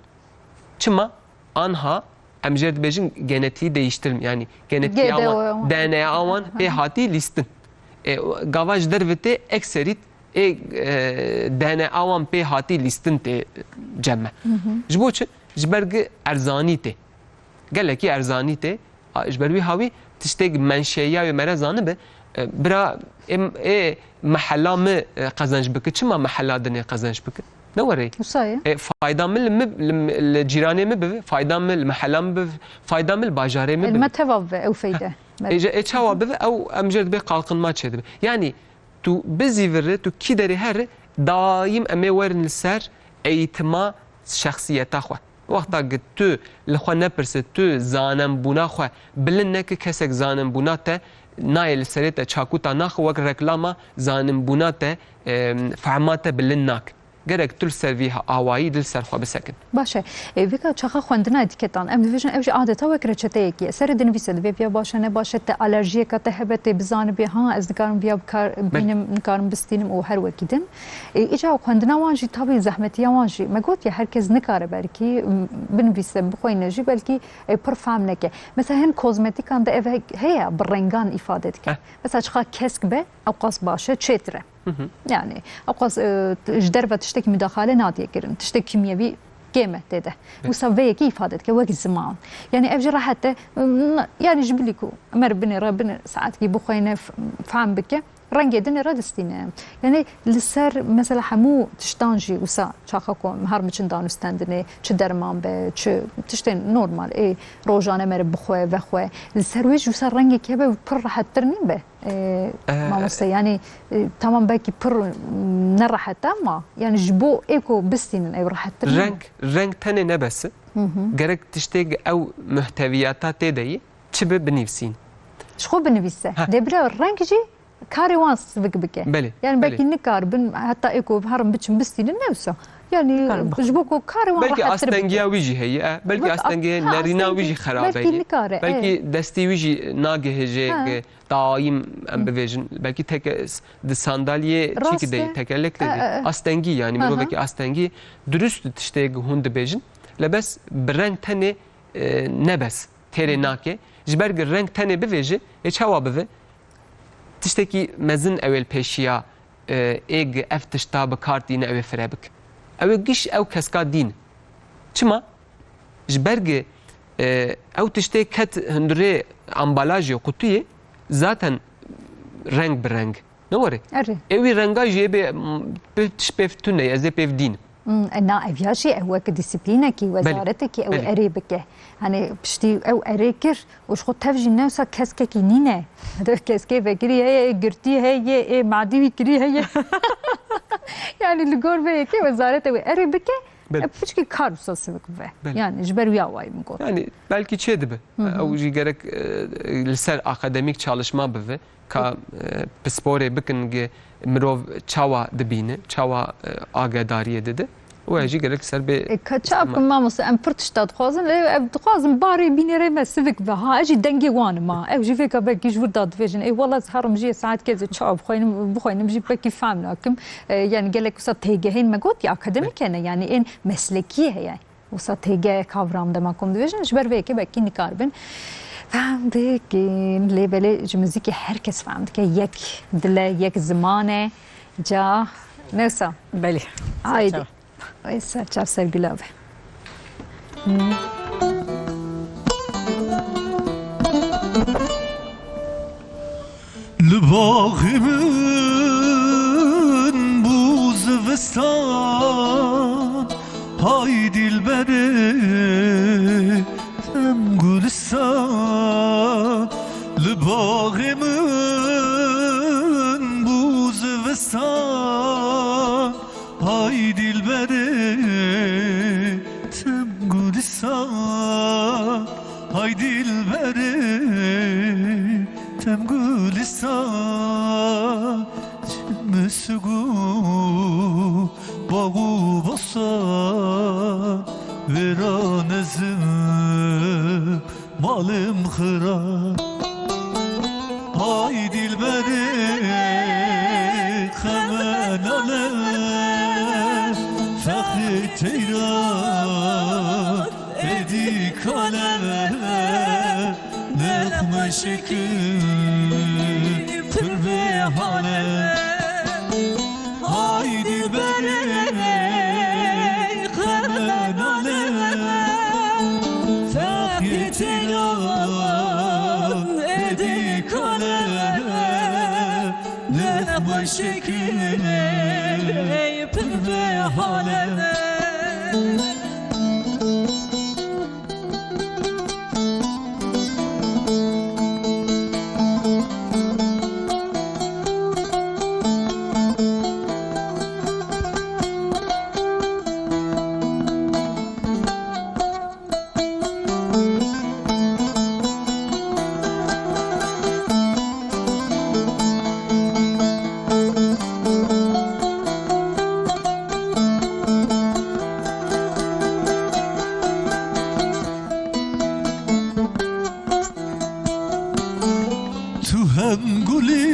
Çima? Anha em jê dibêjin genetiği değiştirme, yani genetiği G D O wan, wan. D N A wan pê hatî lîstin. E, gava ji derve tê ekserît ê, e, D N A wan pê hatî lîstin tê cem me. Hı hı. Ji bo çi? Ji ber gi erzanî tê. Gelekî erzanî tê. A, ji ber wî hawî tiştêk menşeya wê mere zanibe, e, bira ê, ê mehela min, e, qezenc bike. Çima mehela din ê qezenc bike? Ne were? Wisa ye. E, fayda min li min, li, li cîranê min bibe, fayda min li mehela min bibe, fayda min li bajarê min El bibe. me teva bibe ew feyde. Ê, ji, ê çawa bibe? Ew em jê dibe qalqinma çêdibe. Yani tu bizîvire, tu kî derê here, daîm em ê werin li ser eğitima şexsiyeta xwe. Wexta ki tu li xwe nepirse, tu zanenbûna xwe bilind neke, kesek zanenbûna te nayê li serê te çakuta naxe, wek reklama zanenbûna te, em, fehma te bilind nake. Gerek tu li ser vî awayî li ser xwe bisekin. Baş e. E, vêka çaxa xwendina etîketan, em dibêjin ev jî adeta wek reçeteyekî ye. Serê dinivîse, divê viya baş e, ne baş e, te alerjiyeka te hebe, tê bizanibî, ha, ez nikarim viya bikar-, Belê. bînim, nikarim bistînim û her wekî din. E, îca xwendina wan jî, tabî zehmetiya wan jî. Me got ya, her kes nikare belkî, m, binivîse, bixweyne jî, belkî, e, pir fehm neke. Mesela hin kozmetîkan de ev he-, heye, bi rengan îfade dike. Heh. Mesela çiqa kesk be, ewqas baş e, çêtir e. Hı hı. Yani, ewqas, e, t-, ji derve tiştekî mudaxale nadiye kirin. Tiştek kîmyewî kêm e tê de. Evet. Wisa vê yekê îfade dike, wek ziman. Yani, ev jî rehet e. N-, yani, ji bilî ku mer binêre, binê saetkî bixweyne, f-, fehm bike, rengê dinêre distîne. Yani, li ser, mesela, hemû tiştan jî wisa çaxa ku her miçin danûstendinê, çi derman be, çi tiştên normal, ê rojane mere bixwe, vexwe. Li ser wê jî wisa rengekî hebe pir rehettir nîn be. E, E, mamoste, yani, e, tamam belkî pir, m, nerehet e ama, yani, ji bo ê ku bistînin ew rehettir nîn. Reng, reng tenê ne bes e. Hı hı. Gerek tiştêk ew muhteviyata tê de yî, çi bi binivîsîn. Ji xwe binivîse. Ha. Dê bira reng jî karê wan sivik bike. Belê, Yani, belkî belê. nikaribin, heta ê ku herin biçin bistînin ne wisa. Yani, Karin bixwin. ji bo ku karê wan Belkî rehettir bike. astengiya wî jî heye, e, belkî Belkî astengiya ast-, ha, nerîna wî jî astengi-, xerabe belkî ye. nikare, Belkî e. destî wî jî nagihêje, Ha. e, daîm em Hı. bivêjin. Belkî teke s-, di sandalyê Rast çîkî de e. tekelek de E, e, e. astengî, yani Hı hı. mirovekî astengî, dirust tiştê hûn dibêjin. Lebes bi reng tenê, e, nebes. Têrê Hı hı. nake. Ji ber gi reng tenê bivêje, ê çawa bive? Tiştekî mezin ew ê li pêşiya, e, ê gi ev tişta bi kar tîne ew ê fire bik. Ew ê giş ew keska dîn. Çima? Ji ber gi, e, ew tiştê ket hundirê ambalajê qutuyê zaten reng bi reng. Ne were? Erê. Ew wî renga jî ê bê, m, pê, tişt pêv tune ye, ez ê pêv dîn. Hmm, e, na, ev ya jî ew wek disiplînekî, Belê. wezaretekî ew Belê. erê bike. Hani piştî ew erê kir û ji xwe tev jî ne wisa keskekî nîne. Keskê vekirî heye, ê girtî heye, ê madî wî kirî heye. Yani li gor vê yekê wezarete wê erê bike, Belê. e, piçkî kar wisa sivik bibe. Belê. Yani ji ber wî awayî min got. Yani belkî çê dibe. Hı hı. Ew jî gerek, e, li ser akademîk çalışma bibe. Ka, e, pisporê bikin gi mirov çawa dibîne, çawa, e, agedariyê dide. Û ez jî gerek ser bê E, ka çawa bikim mamoste, em pir tişta dixwazin, lê ev dixwazin barê bînerê me sivik be. Ha, ez jî dengê wan im ha. Ew jî vêka belkî ji wir da dibêjin. Ê, wela ez herim jî saet kezê çawa bixweynim, bixweynim jî belkî fehm nakim. E, yani gelek wisa têgehên me got ya akademîk hene, yani ên meslekî heye. Wisa têgeh kavram dema ku em dibêjin, ji ber vê yekê belkî nikaribin fehm bikin. Lê belê ji muzîkê her kes fehm dike. Yek dil e, yek ziman e. Ca, ne wisa? Belê. Haydi. Ser çav. Ay, ser çav, ser gula be. Hmm. Baxê min bû zivistan, hay dilberê em gulistan. Li baxê min bû zivistan, hay dilberê tem gulistan, hay dilberê tem gulistan. Çi misik û bax û bostan, wêran ez im malim xira. Hay dilberê xeme nale, fexê teyran êdî kale, nexme şekil pir bê hale. Hay dilberê xeme nale, fexê teyran êdî kale, nexme şekil pir bê hale. Tu hem gulî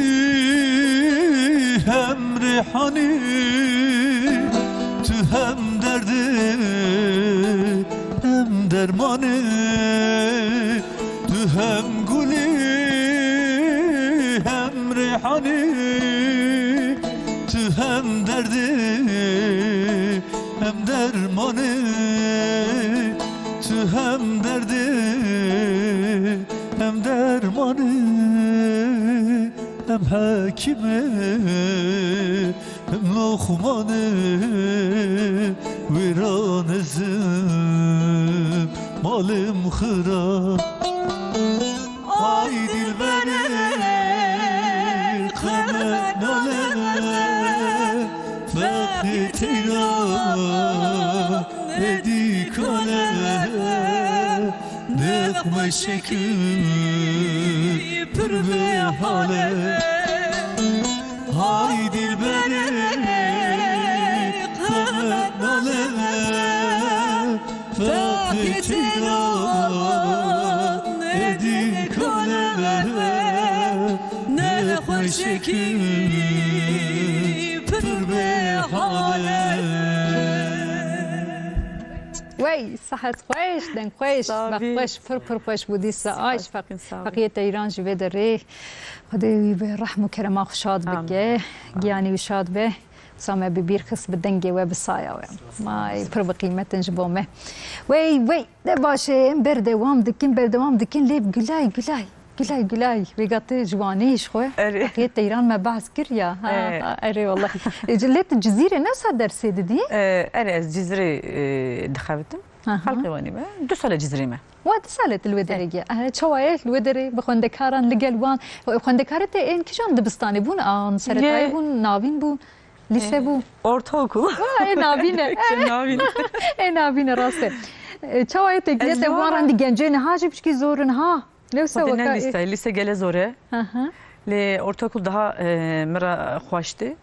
hem rêhanî, tu hem derdê hem dermanî, tu hem gulî hem rêhanî, tu hem derdê hem dermanî, tu hem derdê hem dermanî, hem hekîmî, hem loxmanî, wêran ez im malim xira. Ay dilberê xeme nale, fexê teyran êdî kale, nexme şekil pir bê hale. Hay dilberê xeme nale, fexê teyran êdî kale, nexme şekil pir bê hale. Wey, sihet xweş, deng xweş, Sağ ol. Xweş, pir pir xweş bû dîsa. Ay, Sağ ol, sağ ol. Feqiyê Teyran ji vê derê. Xwedê wî bi rehm û kerema xwe şad bike. Amin. Giyanî wî şad be. Wisa me bi bîr xist bi dengê we, bi saya we. May, pir bi qîmet in ji bo me. Wey, wey, de baş e, em berdewam dikin, berdewam dikin, lê gulay, gulay. Gilay, gilay, vêga tu ji wanî ji xwe. Erê. Feqiyê Teyran me behs kir ya. Ha, Ee. ha, erê wallah. E, ci-, lê tu Cizîrê ne sa dersê didî? Ee, erê, ez Cizîrê, e, dixebitim. Aha. Xelkê wanî me. Du sale Cizîrê me. Wa du sale tu li wê derê giya. Eh, çawa ye li wê derê bi xwendekaran li gel wan? Xwendekarê te ên kijan dibistanê bûn? An seretayê Ye- bûn, navîn bûn, lîse bû? Ortaokul. Ha, ê navîn e. Navîn. Ê navîn e, rast e. E, çawa ye têkiliye Ez te wan wan re di gencê niha jî piçkî zor in ha. Lewsa Xwedê weka ne lîse, lîse gele zor e. Aha. Lê ortaokul daha, e, min re xweş tê.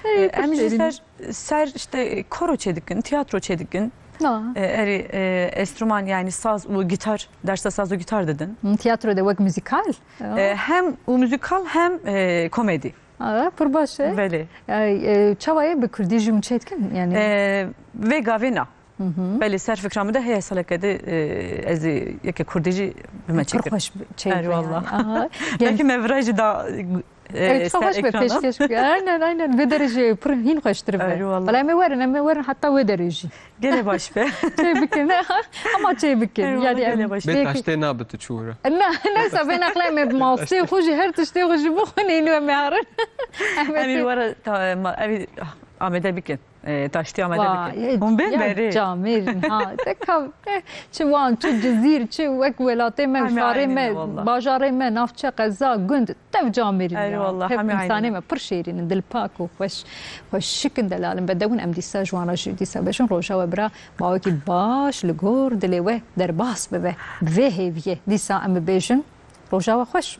Hey, E, em jî ser, ser işte koro çêdikin, tiyatro çêdikin. Na. E, erê, e, enstrüman yani saz û gitar, dersa saz û gitar didin. Hı, tiyatro de wek müzikal? E, hem û müzikal hem, e, komedi. Aa, pir baş e. Belê. E, e, çawa ye bi kurdî jî hûn çêdikin? Yani E, vê gavê na. Belê, ser fikra min de heye saleke de, e, ez ê yeke kurdî jî bime çêkir. Pir xweş çêkir. Erwallah. Belkî me virayê jî da, e, Evet, ser xweş be ekrana. Pêşkêş bike. Aynen, aynen. Vê derê jî pir hîn xweştir be. Erwallah. Bela em ê werin, em ê werin heta wê derê jî. Gelê baş be. Çê bikin. Ama çê bikin. Erwallah, yani gelê baş be. Bê taştê nabi tu çûra. Ne, ne, sa bê neqle em ê mastê xwe jî her tiştê xwe jî bixwin, ênû em ê herin. Em ê were, ta, ma, ev, ah, amede bikin. E, taştî amede bikin. Hûn bên berê. Camêr in ha. Te ka, eh, çi wan, çi Cizîr, çi wek welatê me, şarê me, bajarê me, navçe, qeza, gund, tev camêr in ya. Tev însanê me pir şêrîn in, dilpak û xweş, xweşik in, delal in. Bedewin em dîsa ji wan re jî dîsa bêjin, roja we bira ma wekî baş li gor dilê we derbas bibe. Bi vê hêviyê dîsa em bibêjin, roja we xweş.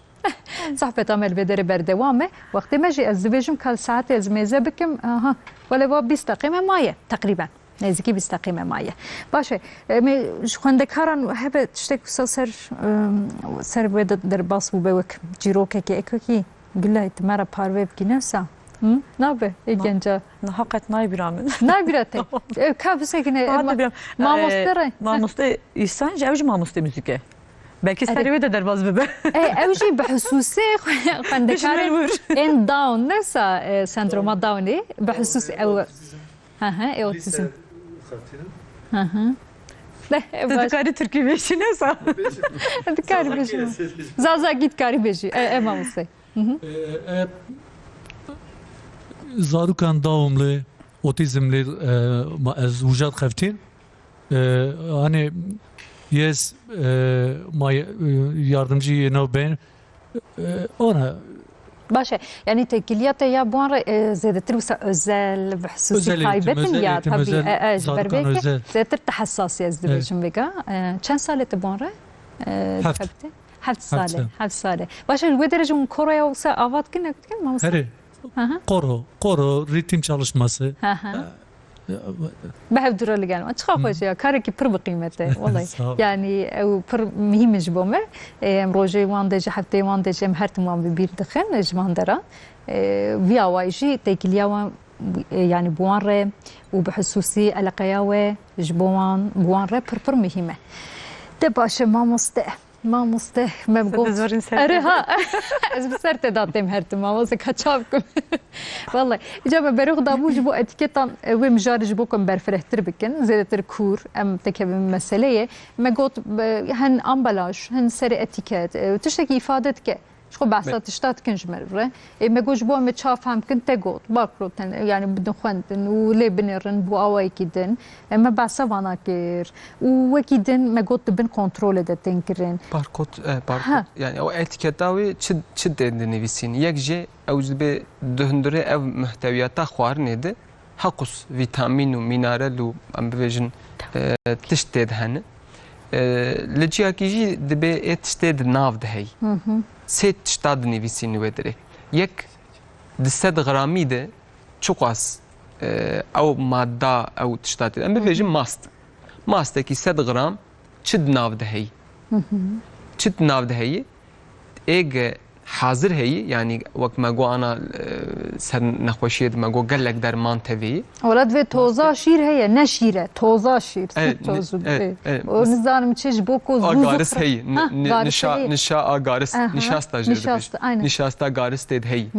Sohbeta me li vê derê berdewam e. Wextê me jî ez dibêjim ka saetê ez mêze bikim. Aha. Wele va bîst deqê me maye teqrîben. Nêzîkî bîst deqê me maye. Baş e. Em ê ji xwendekaran hebe tiştek wisa ser, em, ser wê de derbas bûbe wek çîrokekê, ekokî Gulay, tu me re parve bikî, ne wisa? Hı? Nabe, ê genca. Niha qet nayê bîra min. Nayê bîra te. E, ka bisekine, e, ma-, mamoste re. Mamoste Îhsan jî, ew jî mamoste muzîk e. Belkî serê wê de derbas bibe. E, ew jî bi hisûsê xwe-, xwendekar ên Down, ne wisa, e, sendroma Downê, bi hisûs ew. Hı hı, e, otizm. Hı hı. Ne, e, tu baş. Dikarî tirkî bêjî, ne wisa? Dikarî bêjî. Zazakî dikarî bêjî. E, e, mamoste. Hı hı. E, e, zarokan Downli, otizmli, e, ma ez wija dixeftîn. E, hani yes, e, ma, e, yardımcı yeno ben, e, ona. Baş e. Yani têkiliya te ya bi wan re, e, zêdetir wisa özel, bi hisûsî taybet in ya, tabî, e, e, ji ber vê ke zêdetir te hessas e, ez dibêjim vêga. E, çend salê te bi wan re, e, dixebitî? Heft salê. Heft salê. Baş e, li wê derê jî hûn koroya wisa ava dikin, ne dikin, mamoste? Herê. Aha. Koro, koro, ritim çalışması. Aha. Bi hevdû re li gel me. Çiqa xweş ya, karekî pir bi qîmet e, welay. Sağ ol. Yani ew pir muhîm e ji bo me. Em rojê wan de jî, hefteyê wan de jî em her tim wan bi bîr dixin ji van deran. E, vî awayî jî têkiliya wan, e, yani bi wan re û bi hisûsî eleqeya we ji bo wan, bi wan re pir pir muhîm e. De baş e mamoste. Mamoste, me got. Erê ha. Ez bi ser te da têm her tim, mamoste, ka çav kim. Vallahi. Îca me berox dabû ji bo etîketan, e, wê mijarê ji bo ku em berfirehtir bikin, zêdetir kûr, em tekevin meseleyê. Me got, e, hin ambalaj, hin serê etîket, e, tiştekî îfade dike. Ji xwe behsa tişta dikin ji me re. Ê, me got ji bo em ê çav fehm bikin, te got, barkod, yani bidin xwendin û lê binêrin bo awayekî din. E, me behsa vana kir. Û wekî din me got di bin kontrolê de tên kirin. Barkod, e, barkod. Ha. Yani ew etîketa wê çi, çi tê dinivîsîn? Yek jê ew ji dibê di hundirê ev muhtewiyata xwarinê de heqûs vîtamîn û mînarel û em bibêjin, e, tişt tê de hene. E, li ciyakî jî dibê ê tiştê di nav de heyî. Hı hı. Sê tişta dinivîsîn wê dirê. Yek di sed gramî de çiqas, e, ew madda, ew tişta tê de. Em bibêjin mast. Mastekî sed gram çi di nav de heyî? Hı hı. Çi di nav de heyî? Êge hazir heyî, yanî wek me got ana, e, ser nexweşiyê de me got gelek derman tevî. Wela divê toza şîr heye, ne şîr e, toza şîr, süt tozu divê. O nizanim çi ji bo ku zû zû garis heyî, nişa a garis, eh, nişasta jê dibêjin. Nişasta garis tê de heyî.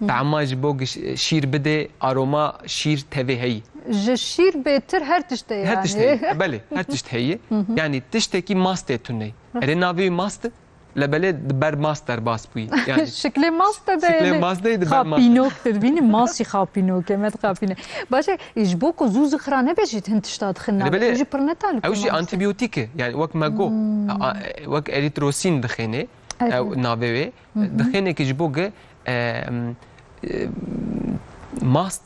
Tama ji bo şîr bidê, aroma şîr tevê heyî. Ji şîr bêtir her tişt e yani. Her tişt heyî, belê, her tişt heyî. Yanî tiştekî mast tê tune. Erê navê wî mast e? Lebelê di ber mast derbas bûyî. Yani, şiklê mast de şiklê mast de di ber mast. Xapînok de, bînî masî xapînok e, me dixapîne. Baş e, ji bo ku zû zixira nebe jî hin tişta dixin navê. Lebelê, ew jî pir ne talî. Ew jî antibiyotîk e. Yani wek me got, a, a, wek eritrosîn dixêne, ew navê wê. Dixêne ki ji bo ge, e, e, mast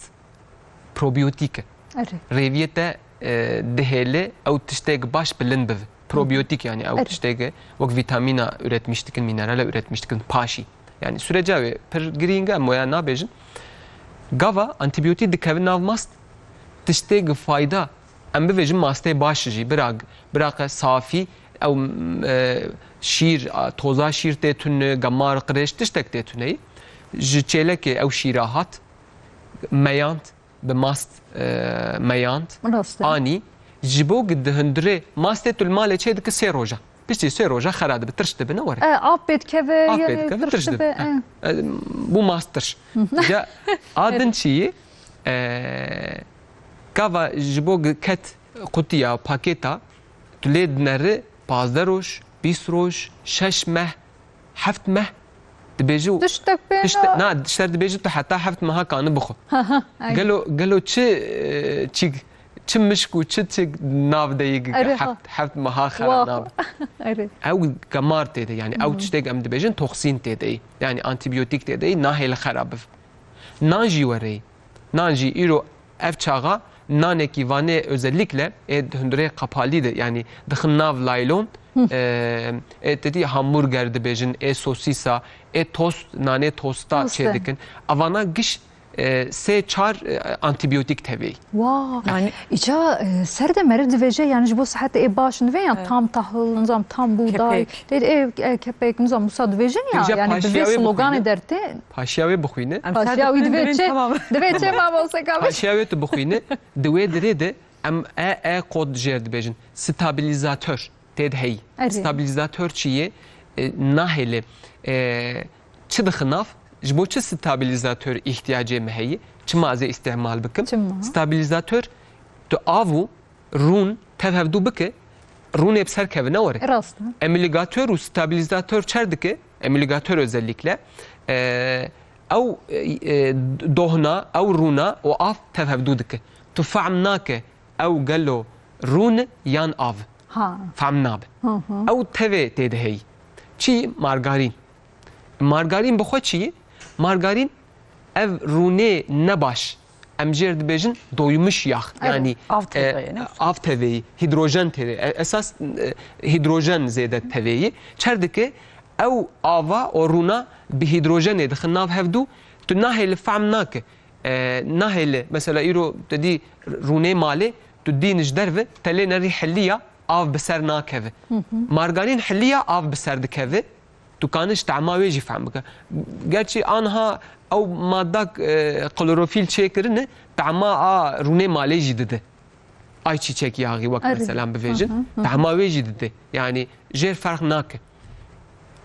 probiyotîk e. Erê. Rêviyê te, e, dihêle ew tiştek baş bilind bibe. Probiyotîk yani ew tiştek e, wek vîtamîna üretmiş dikin, mînerala üretmiş dikin, paşî. Yani süreca wê pir girîng e, em waya nabêjin. Gava antibiyotîk dikeve nav mast, tiştek fayda, em bibêjin mastê baş jî, bira, biraqe safî, ew, e, şîr, a, toza şîr tê tune, gemar, qirêj, tiştek tê tuneyî. Ji çêlekê ew şîra hat, meyand, bi mast, e, meyand. Rast e. Anî Ji bo di hundirê mastê tu li malê çê dike sê roja. Piştî sê roja xera dibe, tirş dibe, ne were? E, av pê dikeve, Av pê yanî dikeve, tirş tirş dibe. dibe, Heh. e. E, bû mast tirş. Ja, a din çi yî? E, gava ji bo gi-, ket qutiya, pakêta, tu lê dineri pazdeh roj, bîst roj, şeş meh, heft meh, dibêje û Tiştek pê tişte-, na- na, tişter dibêje tu heta heft meha kanî bixwe. Aha, aynen. Gelo, gelo çi, e, çi, çi mişk û çi, çi nav de yî Erê ha. heft, heft meha xera Wah. nabe. Erê. Ew gemar tê de, yani ew Hmm. tiştek em dibêjin toxîn tê de yî. Yani antibiyotîk tê de yî, nahêle xera biv. Nan jî were yî. Nan jî îro ev çaxa nanekî vanê özellikle ê hundirê qapalî de, yani dixin nav laylon, Hı. e, ê tedî hamburger dibêjin, ê sosîsa, ê tost, nanê tosta Tost e. çê dikin. Avana giş, e, sê çar, e, antibiyotîk tevê. Wa, Yani îca, e, ser de meriv divêje, yani ji bo sihetê ê baş nivê ya Evet. tam tahıl, nizam tam buğday, Kepek. tê, ê, e, kepek, nizam wisa divêjin ya, Îca yani bi vê paşiya wê sloganê bixwîne. dertê. Paşiya wê bixwîne. Em Paşiya ser wî dixwîne divê divên çi? tamam. Divê çi mamoste Kamiş? Paşiya wê tu bixwîne, di wê dirê de em e, e kod jêr dibêjin. Stabilizator tê de heyî. Erê. Stabilizator çi yê? E, nahêle, e, çi dixinav? Ji bo çi stabilizator îhtiyacê me heyî? Çima ez ê îstîmal bikim? Çima? Stabilizator tu av û rûn tev hevdû bike, rûnê bi ser keve, ne were? Rast e. Emulgator û stabilizator çer dike, emulgator özellikle, e, ew, e, e, dohna, ew rûna û av tev hevdû dike. Tu fehm nake ew gelo rûn e yan av. Ha. Fehm nabe. Hı hı. Ew tevê tê de heyî. Çi? Margarîn. Margarîn bi xwe çi ye? Margarîn ev rûnê nebaş, em jêr dibêjin doymuş yağ. Evet. Yani, Av e, teveyê, ne? av teveyî, hîdrojen teveyî. E, esas, e, hîdrojen zêde teveyî. Çer dike ew ava, o rûna bi hîdrojenê dixin nav hevdû, tu nahêle fehm nake. E, nahêle, mesela îro te dî rûnê malê, tu dîn ji derve, te lê nerî heliya, av bi ser nakeve. Hı hı. Margarîn heliya, av bi ser dikeve. Tu kanî ji tehma wê jî fehm bike. Gerçî anha ew madda, e, klorofîl çêkirine, tehma a rûnê malê jî dide. Ayçiçek yağı wek Erê. mesela bivêjin. Hı hı, hı hı. Tehma wê jî dide. Yani jêr ferq nake.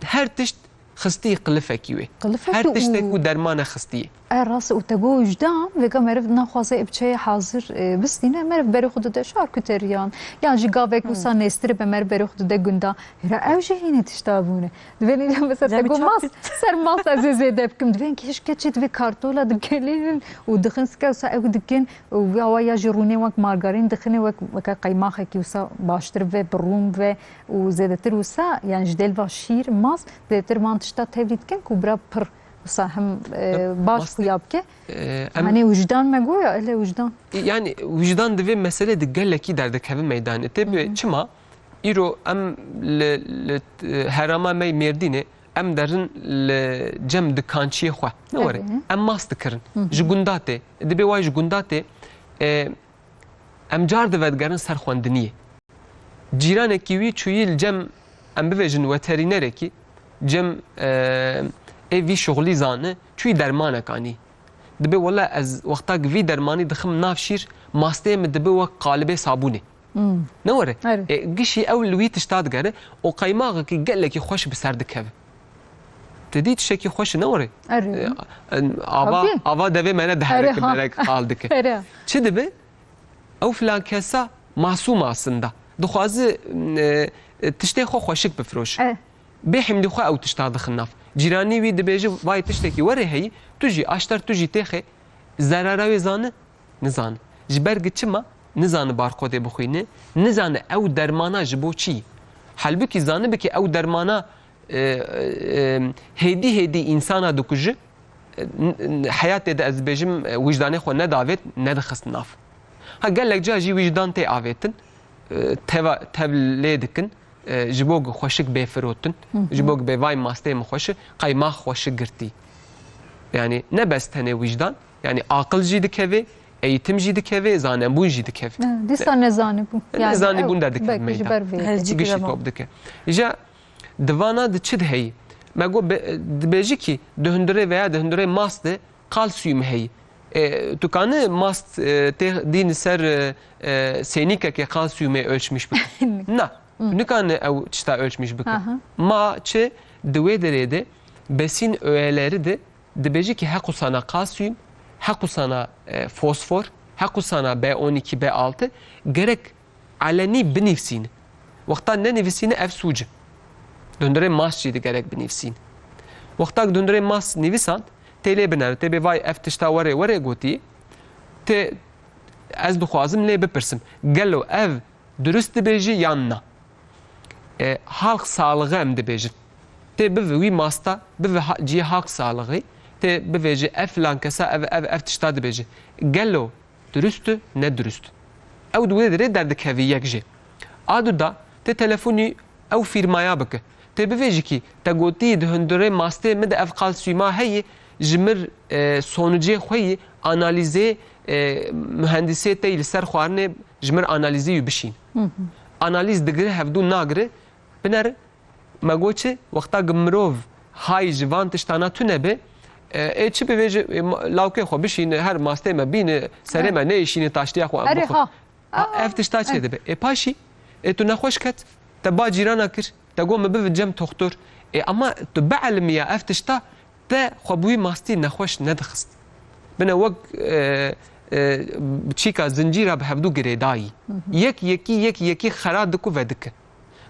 Her tişt xistî qilifekî wê. Qilifekî Her tiştek û û dermane xistî. E, rast û te got wijdan, vêga meriv naxwaze ê biçeye hazir, e, bistîne, meriv berê xwe dide şarkuteriyan, yan jî gavek Hı. wisa nêstir be, meriv berê xwe dide gunda. Hêra ew jî hînî tişta bûne. Divên îca mesela te Cemî got çap mast, ser mast ez ê zêde bikim. Divên kêşke çi divê kartola dikelînin û dixin sike wisa ew dikin û ya wa ya jî rûnê wek margarîn dixinê wek, weke qeymaxekî wisa baştir ve, bi rûn ve û zêdetir wisa, yani ji dêl va şîr, mast, zêdetir van tişta tevlî dikin ku bira pir wisa hem, e, Hem baş mastê, xuya bike. e, em Hani wijdan me goya, ele wijdan. Yani wijdan di vê meselê de gelekî derdikeve meydanê. Tê Hı hı. çima? Îro em li, li, e, herama me Mêrdînê, em derin li cem dikançiyê xwe. Ne were? Evet. Em mast dikirin. Hı hı. Ji gunda tê. Dibê way ji gunda tê. E, em car divedigerin ser xwendiniyê. Cîranekî wî çûyî li cem, em bivêjin, weterînerekî, cem, e, ê vî şixulî zane, çûyî dermanek anî. Dibê wele ez wexta ku vî dermanî dixim nav şîr, masteyê min dibe wek qalibê sabûnê. Hmm. Ne were? Erê. E, gişî ew li wî tişta digere, û qeymaxekî gelekî xweş bi ser dikeve. Te dî tiştekî xweş e, ne were? Erê. E, ava, Tabii. ava devê me ne dihere Erê, ki ha. merek qal dike. Erê. Çi dibe? Ew filan kesa masûm aslında. Dixwazi, e, e, tiştê xwe xweşik bifiroşe. E. Bê himdî xwe ew tişta dixin nav. Cîranî wî dibêje, vay tiştekî were heyî, tu jî aşter, tu jî têxe. Zerara wê zane? Nizane. Ji ber gi çima? Nizane barkodê bixwîne. Nizane ew dermana ji bo çi ye. Halbûkî zanibe ki ew dermana, e, e, hêdî hêdî însana dikuje, n-, n-, heyatê de ez dibêjim, e, wijdanê xwe nedavêt, nedixist nav. Ha, gelek ca jî wijdan tê avêtin, e, teva-, tev lê dikin, e, ji bo ku xweşik bê firotin, Hı hı. ji bo ku bê vay masteyê min xweş e, qeymax xweşik girtî. Yani ne bes tenê wijdan, yani aqil jî dikeve, eğitim jî dikeve, zanebûn jî dikeve. E, dîsa nezanîbûn. E, Yani nezanîbûn ew derdikeve belkî ji meydan. ber vê Her yekê. Çi gişî top dike. Îja Di vana di çi di heyî? Me got be-, dibêjî kî di hundirê veya di hundirê mast de kalsiyum heyî. E, tu kanî mast, e, tê dîn ser, e, e, sênîkekê kalsiyumê ölçmüş bike? Na. Tu nikane ew tişta ölçmüş bike. Aha. Ma çi di wê derê de besîn öğeleri de dibêje ki heqû sana kalsiyum, heqû sana, e, fosfor, heqû sana B on iki, B altı, gerek elenî binivîsîne. Wexta nenivîsîne ev sûc e. Di hundirê mast jî digerek binivîsîne. Wexta di hundirê mast nivîsand, tê lê binere, tê bê vay ev tişta werê, werê gotî, tê ez dixwazim lê bipirsim. Gelo ev durust dibêjî yan na? E, halk sağlığı em dibêjin. Tê bivi wî masta, bivi ha-, ciyê halk sağlığı, tê bivêjî ev filan kesa ev, ev, ev tişta dibêjî. Gelo durust e, ne durust? Ew di wê dirê derdikevî yek jê. A du da tê telefonî ew fîrmaya bike. Tê bivêjî kî te gotî di hundirê mastê min de ev kalsiyuma heye, ji mir, e, sonucê xwe yî analîzê, e, mühendisê te yî li ser xwarinê ji mir analîzê wî bişîn. Hı hı. Analîz digire hevdû nagire, biner me got çi, wexta ki mirov hay ji van tiştana tune be, e, ê çi bivêje, e, ma-, lawkê xwe bişîne, her mastê me bîne, serê Evet. me neyşîne, taştiya xwe em Erê bixwe. ha. Ha, Aa, ev tişta çê evet. dibe. Ê paşî, ê tu nexweş ket, te ba cîrana kir, te got min bive cem toxtor. Ê ama tu bielimiya ev tişta, te xwe bi wî mastî nexweş nedixist. Bine wek, e, e, çîka zincîra bi hevdû girêdayî. Hı hı. Yek yekî, yek yekî xera diku vedike.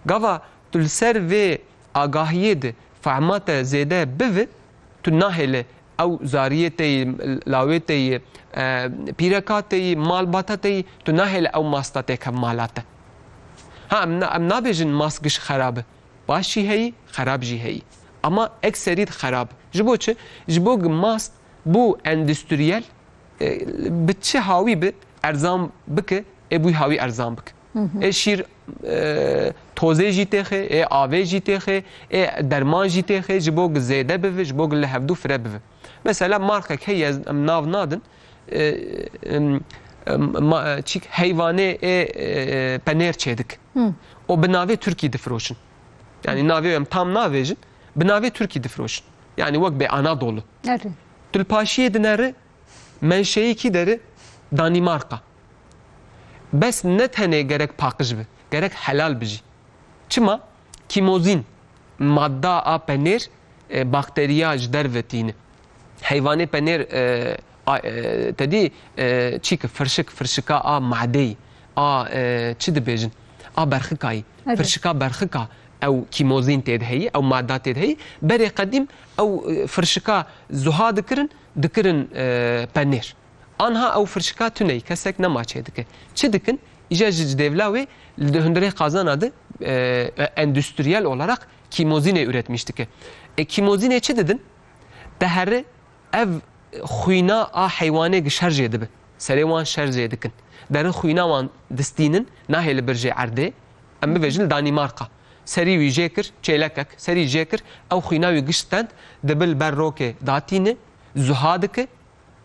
Gava tu li ser vê agahiyê de fehma te zêde bive, tu nahêle ew zariyê te yî, lawê te yî, e, pîreka te yî, malbata te yî, tu nahêle ew masta têkev mala te. Ha, em na-, em nabêjin mast giş xerab e. Baş jî heyî, xerab jî heyî. Ama ekserî xerab. Ji bo çi? Ji bo ku mast bû endüstriyel, e, bi çi hawî bi erzan bike, ê bû hawî erzan bike. Hı hı. Ê şîr, e, tozê jî têxe, ê avê jî têxe, ê derman jî têxe, ji bo ku zêde bive, ji bo ku li hevdû fire bive. Mesela markek heye, ez, em nav nadin, e, em, em, ma-, çîk heyvanê ê, e, penêr çêdik. Hı. O bi navê Tirkî difiroşin. Yani navê em tam navêjin, bi navê Tirkî difiroşin. Yani wek bê Anadolu. Erê. Tu li paşiyê dineri, menşeî kî deri? Danîmarka. Bes ne tenê gerek paqij bi, gerek helal bi jî. Çima? Kîmozîn, madda a penêr, e, bakteriya ji derve tîne. Heyvanê penêr, e, a, e, te dî, e, çî ki firşik, firşika a madeyî, a, e, çi dibêjin? A berxikayî. Evet. Firşika berxika ew kîmozîn tê de heyî, ew madda tê de heyî. Berê qedîm ew, e, firşika zuha dikirin, dikirin, e, penêr. Anha ew firşika tune yî, kesek nema çê dike. Çi dikin? Îja ji dêvla wê li hundirê qazana de, e, e, endüstriyel olarak kîmozînê üretmiş dike. E, kîmozînê çi didin? Te here ev xwîna a heywanê gi şer jê dibe. Serê wan şer jê dikin. Derin xwîna wan distînin, nahê li bir jê erdê. Em bivêjin li Danîmarka. Serî wî jê kir, çêlekek, serî jê kir, ew xwîna wî giş stend, dibe li ber rokê datîne, zuha dike,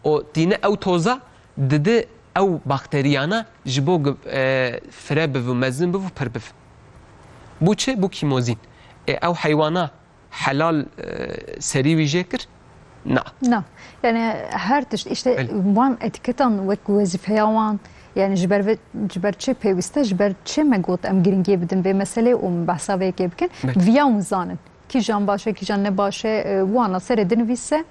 û tîne ew toza dide ew bakteriyana ji bo gi-, e, fire bive, mezin bive, pir bive. Bû çi? Bû kîmozîn. E, ew heywana helal, e, serî wî jê kir? Na. Na. Yani her tişt, işte Belê. wan etiketan wek wezîfeya wan, yani ji ber ve-, ji ber çi pêwîste, ji ber çi me got em giringiyê bidin vê meselê û em behsa vê yekê bikin, Belê. viya hûn zanin. Kîjan baş e, kîjan ne baş e, e, wana serê dinivîse,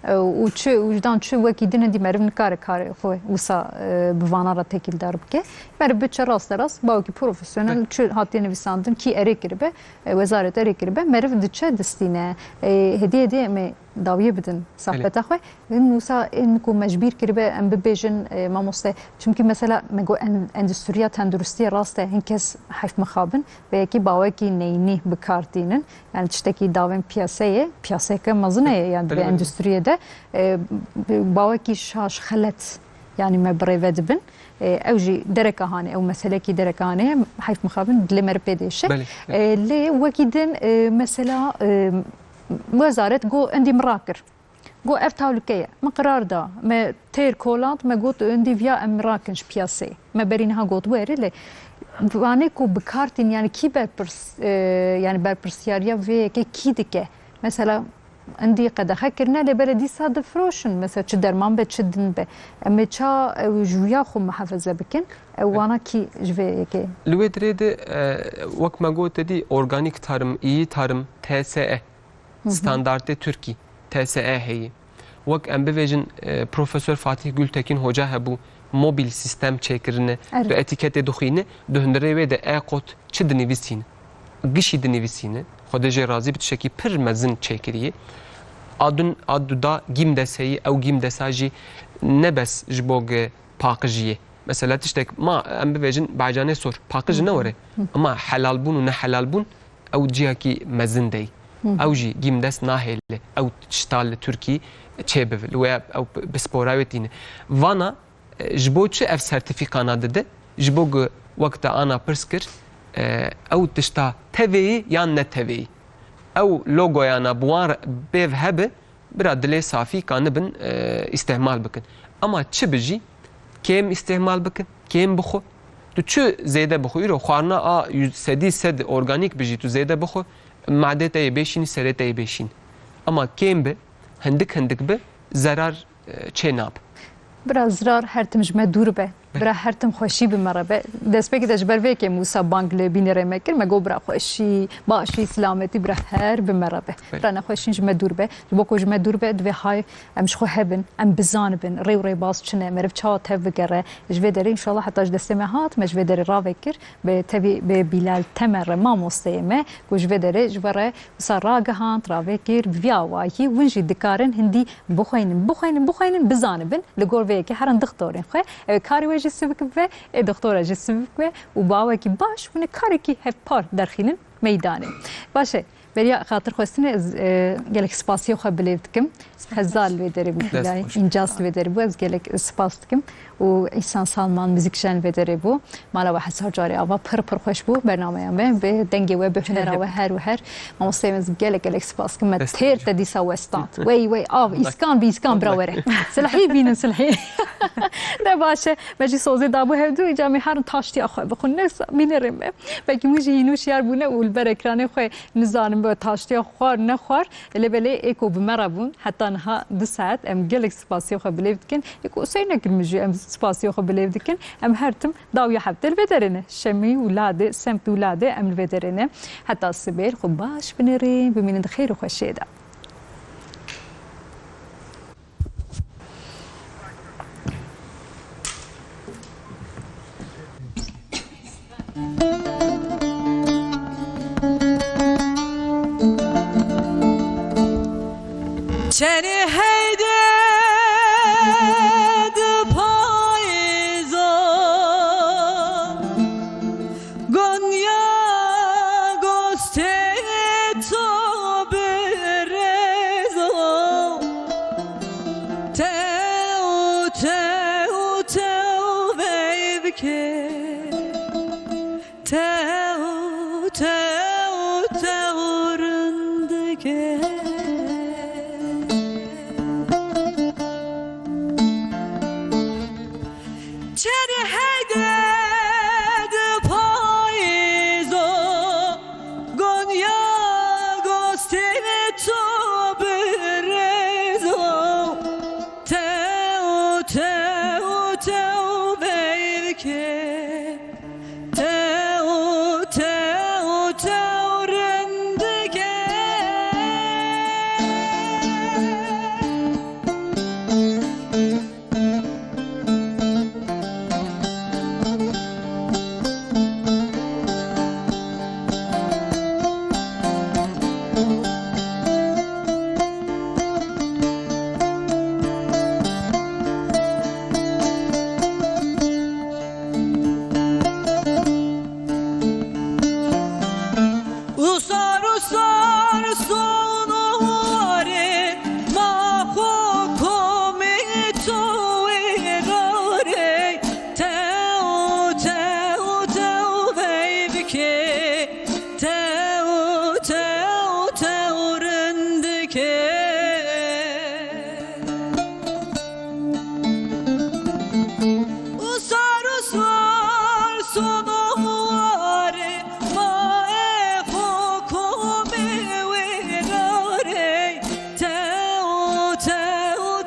e, û çi û ji dan çi wekî din hindî meriv nikare karê xwe wisa, e, bi vana re tekîldar bike. Meriv biçe raste rast, bawekî profesyonel Belê. çi hatiye nivîsandin, kî erê kiribe, e, wezaret erê kiribe, meriv diçe distîne. E, hêdî hêdî em ê dawiyê bidin Belê. sohbeta xwe. Hin wisa ên ku me ji bîr kiribe, em bibêjin, e, mamoste. Çimkî mesela me got en-, endüstriya tenduristiyê rast e, hin kes heyf mixabin, vê yekî bawekî neyînî bi kar tînin. Yani tiştekî davên piyaseyê, piyaseyeke mezin e, yani Belê, di belê. endüstriyê de, e, bawekî şaş, xelet, yani me bi rê ve dibin. E, ew jî dereka hanê, ew meselekî dereka hanê, heyf mixabin dilê me re pê dêşe. Belê, belê. E, lê wekî din, e, mesela, e, wezaret got, endî min rakir. Got, ev tahlûke ye. Min qirar da. Me têr koland, me got, endî viya em rakin ji piyaseyê. Me berî niha got, were lê vanê ku bi kar tîn, yani kî berpirs, e, yani berpirsiyariya vê yekê kî dike? Mesela, Endî qedexe kirine, lê belê dîsa difiroşin. Mesela çi derman be, çi din be. Em ê ça ew ji wîya xwe muhafaze bikin? Ew wana kî ji vê yekê? Li wê dirê de, e, wek me got, te dî organîk tarım, iyi tarım, T S E, Hı hı. standartê Tirkî, T S E heye. Wek em bivêjin, e, Profesor Fatih Gültekin Hoca hebû, mobil sistem çêkirine, Erê. tu etiketê dixwîne, di hundirê wê de E kot çi dinivîsîne? Gişî dinivîsîne, Xwedê jê razî bi, tiştekî pir mezin çêkiriye. A dun, a duda gîm deseyî, ew gîm desa jî ne bes ji bo gi paqijiyê. Mesela tiştek ma em bivêjin bacanê sor, paqij Hı hı. ne were. Hı. Ama helalbûn û nehelalbûn ew cihekî mezin dey. Hı hı. Ew jî gîm dest nahêle, ew tişta li Tirkî çêbive. Li wê ew bi spora wê tîne. Vana, e, ji bo çi ev sertîfîkana dide? Ji bo ku wek te ana pirs kir, e, ew tişta teveyî yan ne teveyî. Ew logoyana bi wan re-, pêv hebe, bira dilê safî kanibin, e, îstihmal bikin. Ama çi bijî, kêm îstihmal bikin, kêm bixwe. Tu çi zêde bixwe, îro xwarina a yüz, sedî sed organîk bijî, tu zêde bixwe, madê te yê bêşînî, serê te yê bêşîn. Ama kêm bi, hindik hindik bi, zerar, e, çê nabe. Bira zirar her tim ji me dûr be. Bira her tim xweşî bi me re be. Destpêkê de ji ber vê yekê Mûsa bang li bînerê me kir. Me got bira xweşî, başî, silametî bira her bi me re be. Bira nexweşîn ji me dûr be. Ji bo ku ji me dûr be, divê hay em ji xwe hebin, em bizanibin, rê û rêbaz çi ne, meriv çawa tev bigere. Ji vê derê înşallah heta ji destê me hat, me ji vê derê ravekir. Bi tevî bi Bîlal Temer re mamosteyê me, ku ji vê derê ji we re wisa ragihand, ravekir, bi vî awayî hûn jî dikarin hindî bixweynin, bixweynin, bixweynin, bizanibin. Li gor vê yekê herin dixtorên xwe, ew ê karê we jî sivik bibe, ê dixtora jî sivik be û bi awekî baş hûn ê karekî hevpar derxînin meydanê. Baş e, beriya xatirxwestinê ez, e, gelek spasiyê xwe bi lêv dikim. Hezar li vê derê bû, Dest Bîlay, xweş. Încas li vê derê bû, ez gelek spas dikim. Û Îhsan Salman, muzîkjen vê derê bû. Mala we hezar carê ava, pir pir xweş bû bernameya me. Bi dengê we, bi hunera we her û her. Mamosteyê me, ez gelek gelek spas dikim. Me Dest têr xweş. te dîsa westand. Wey wey, av, îskan bi îskan bira were. Silhî bînin, silhî. Ne baş e. Me jî sozê dabû hevdû, îca em ê herin taştiya xwe bixwin. Ne wisa bînerê me. Belkî hûn jî hîn û şiyar bûne û li ber ekranê xwe nizanim be taştiya xwar nexwar. Lê belê ê ku bi me re bûn heta niha du saet, em gelek spasiya xwe bi lêv dikin. Ê ku sey nekir min jî, em spasiya xwe bi lêv dikin. Em her tim dawiya heftê li vê derê ne. Şemî û Ladê, semt û Ladê em li vê derê ne. Heta sibê li xwe baş binêrîn, bimînin di xêr û xweşiyê de. Çerê heyde di payîza, Gonya gostê to birêza. Tew, tew, tew veyvke. Tew, tew, tew rindike.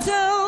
So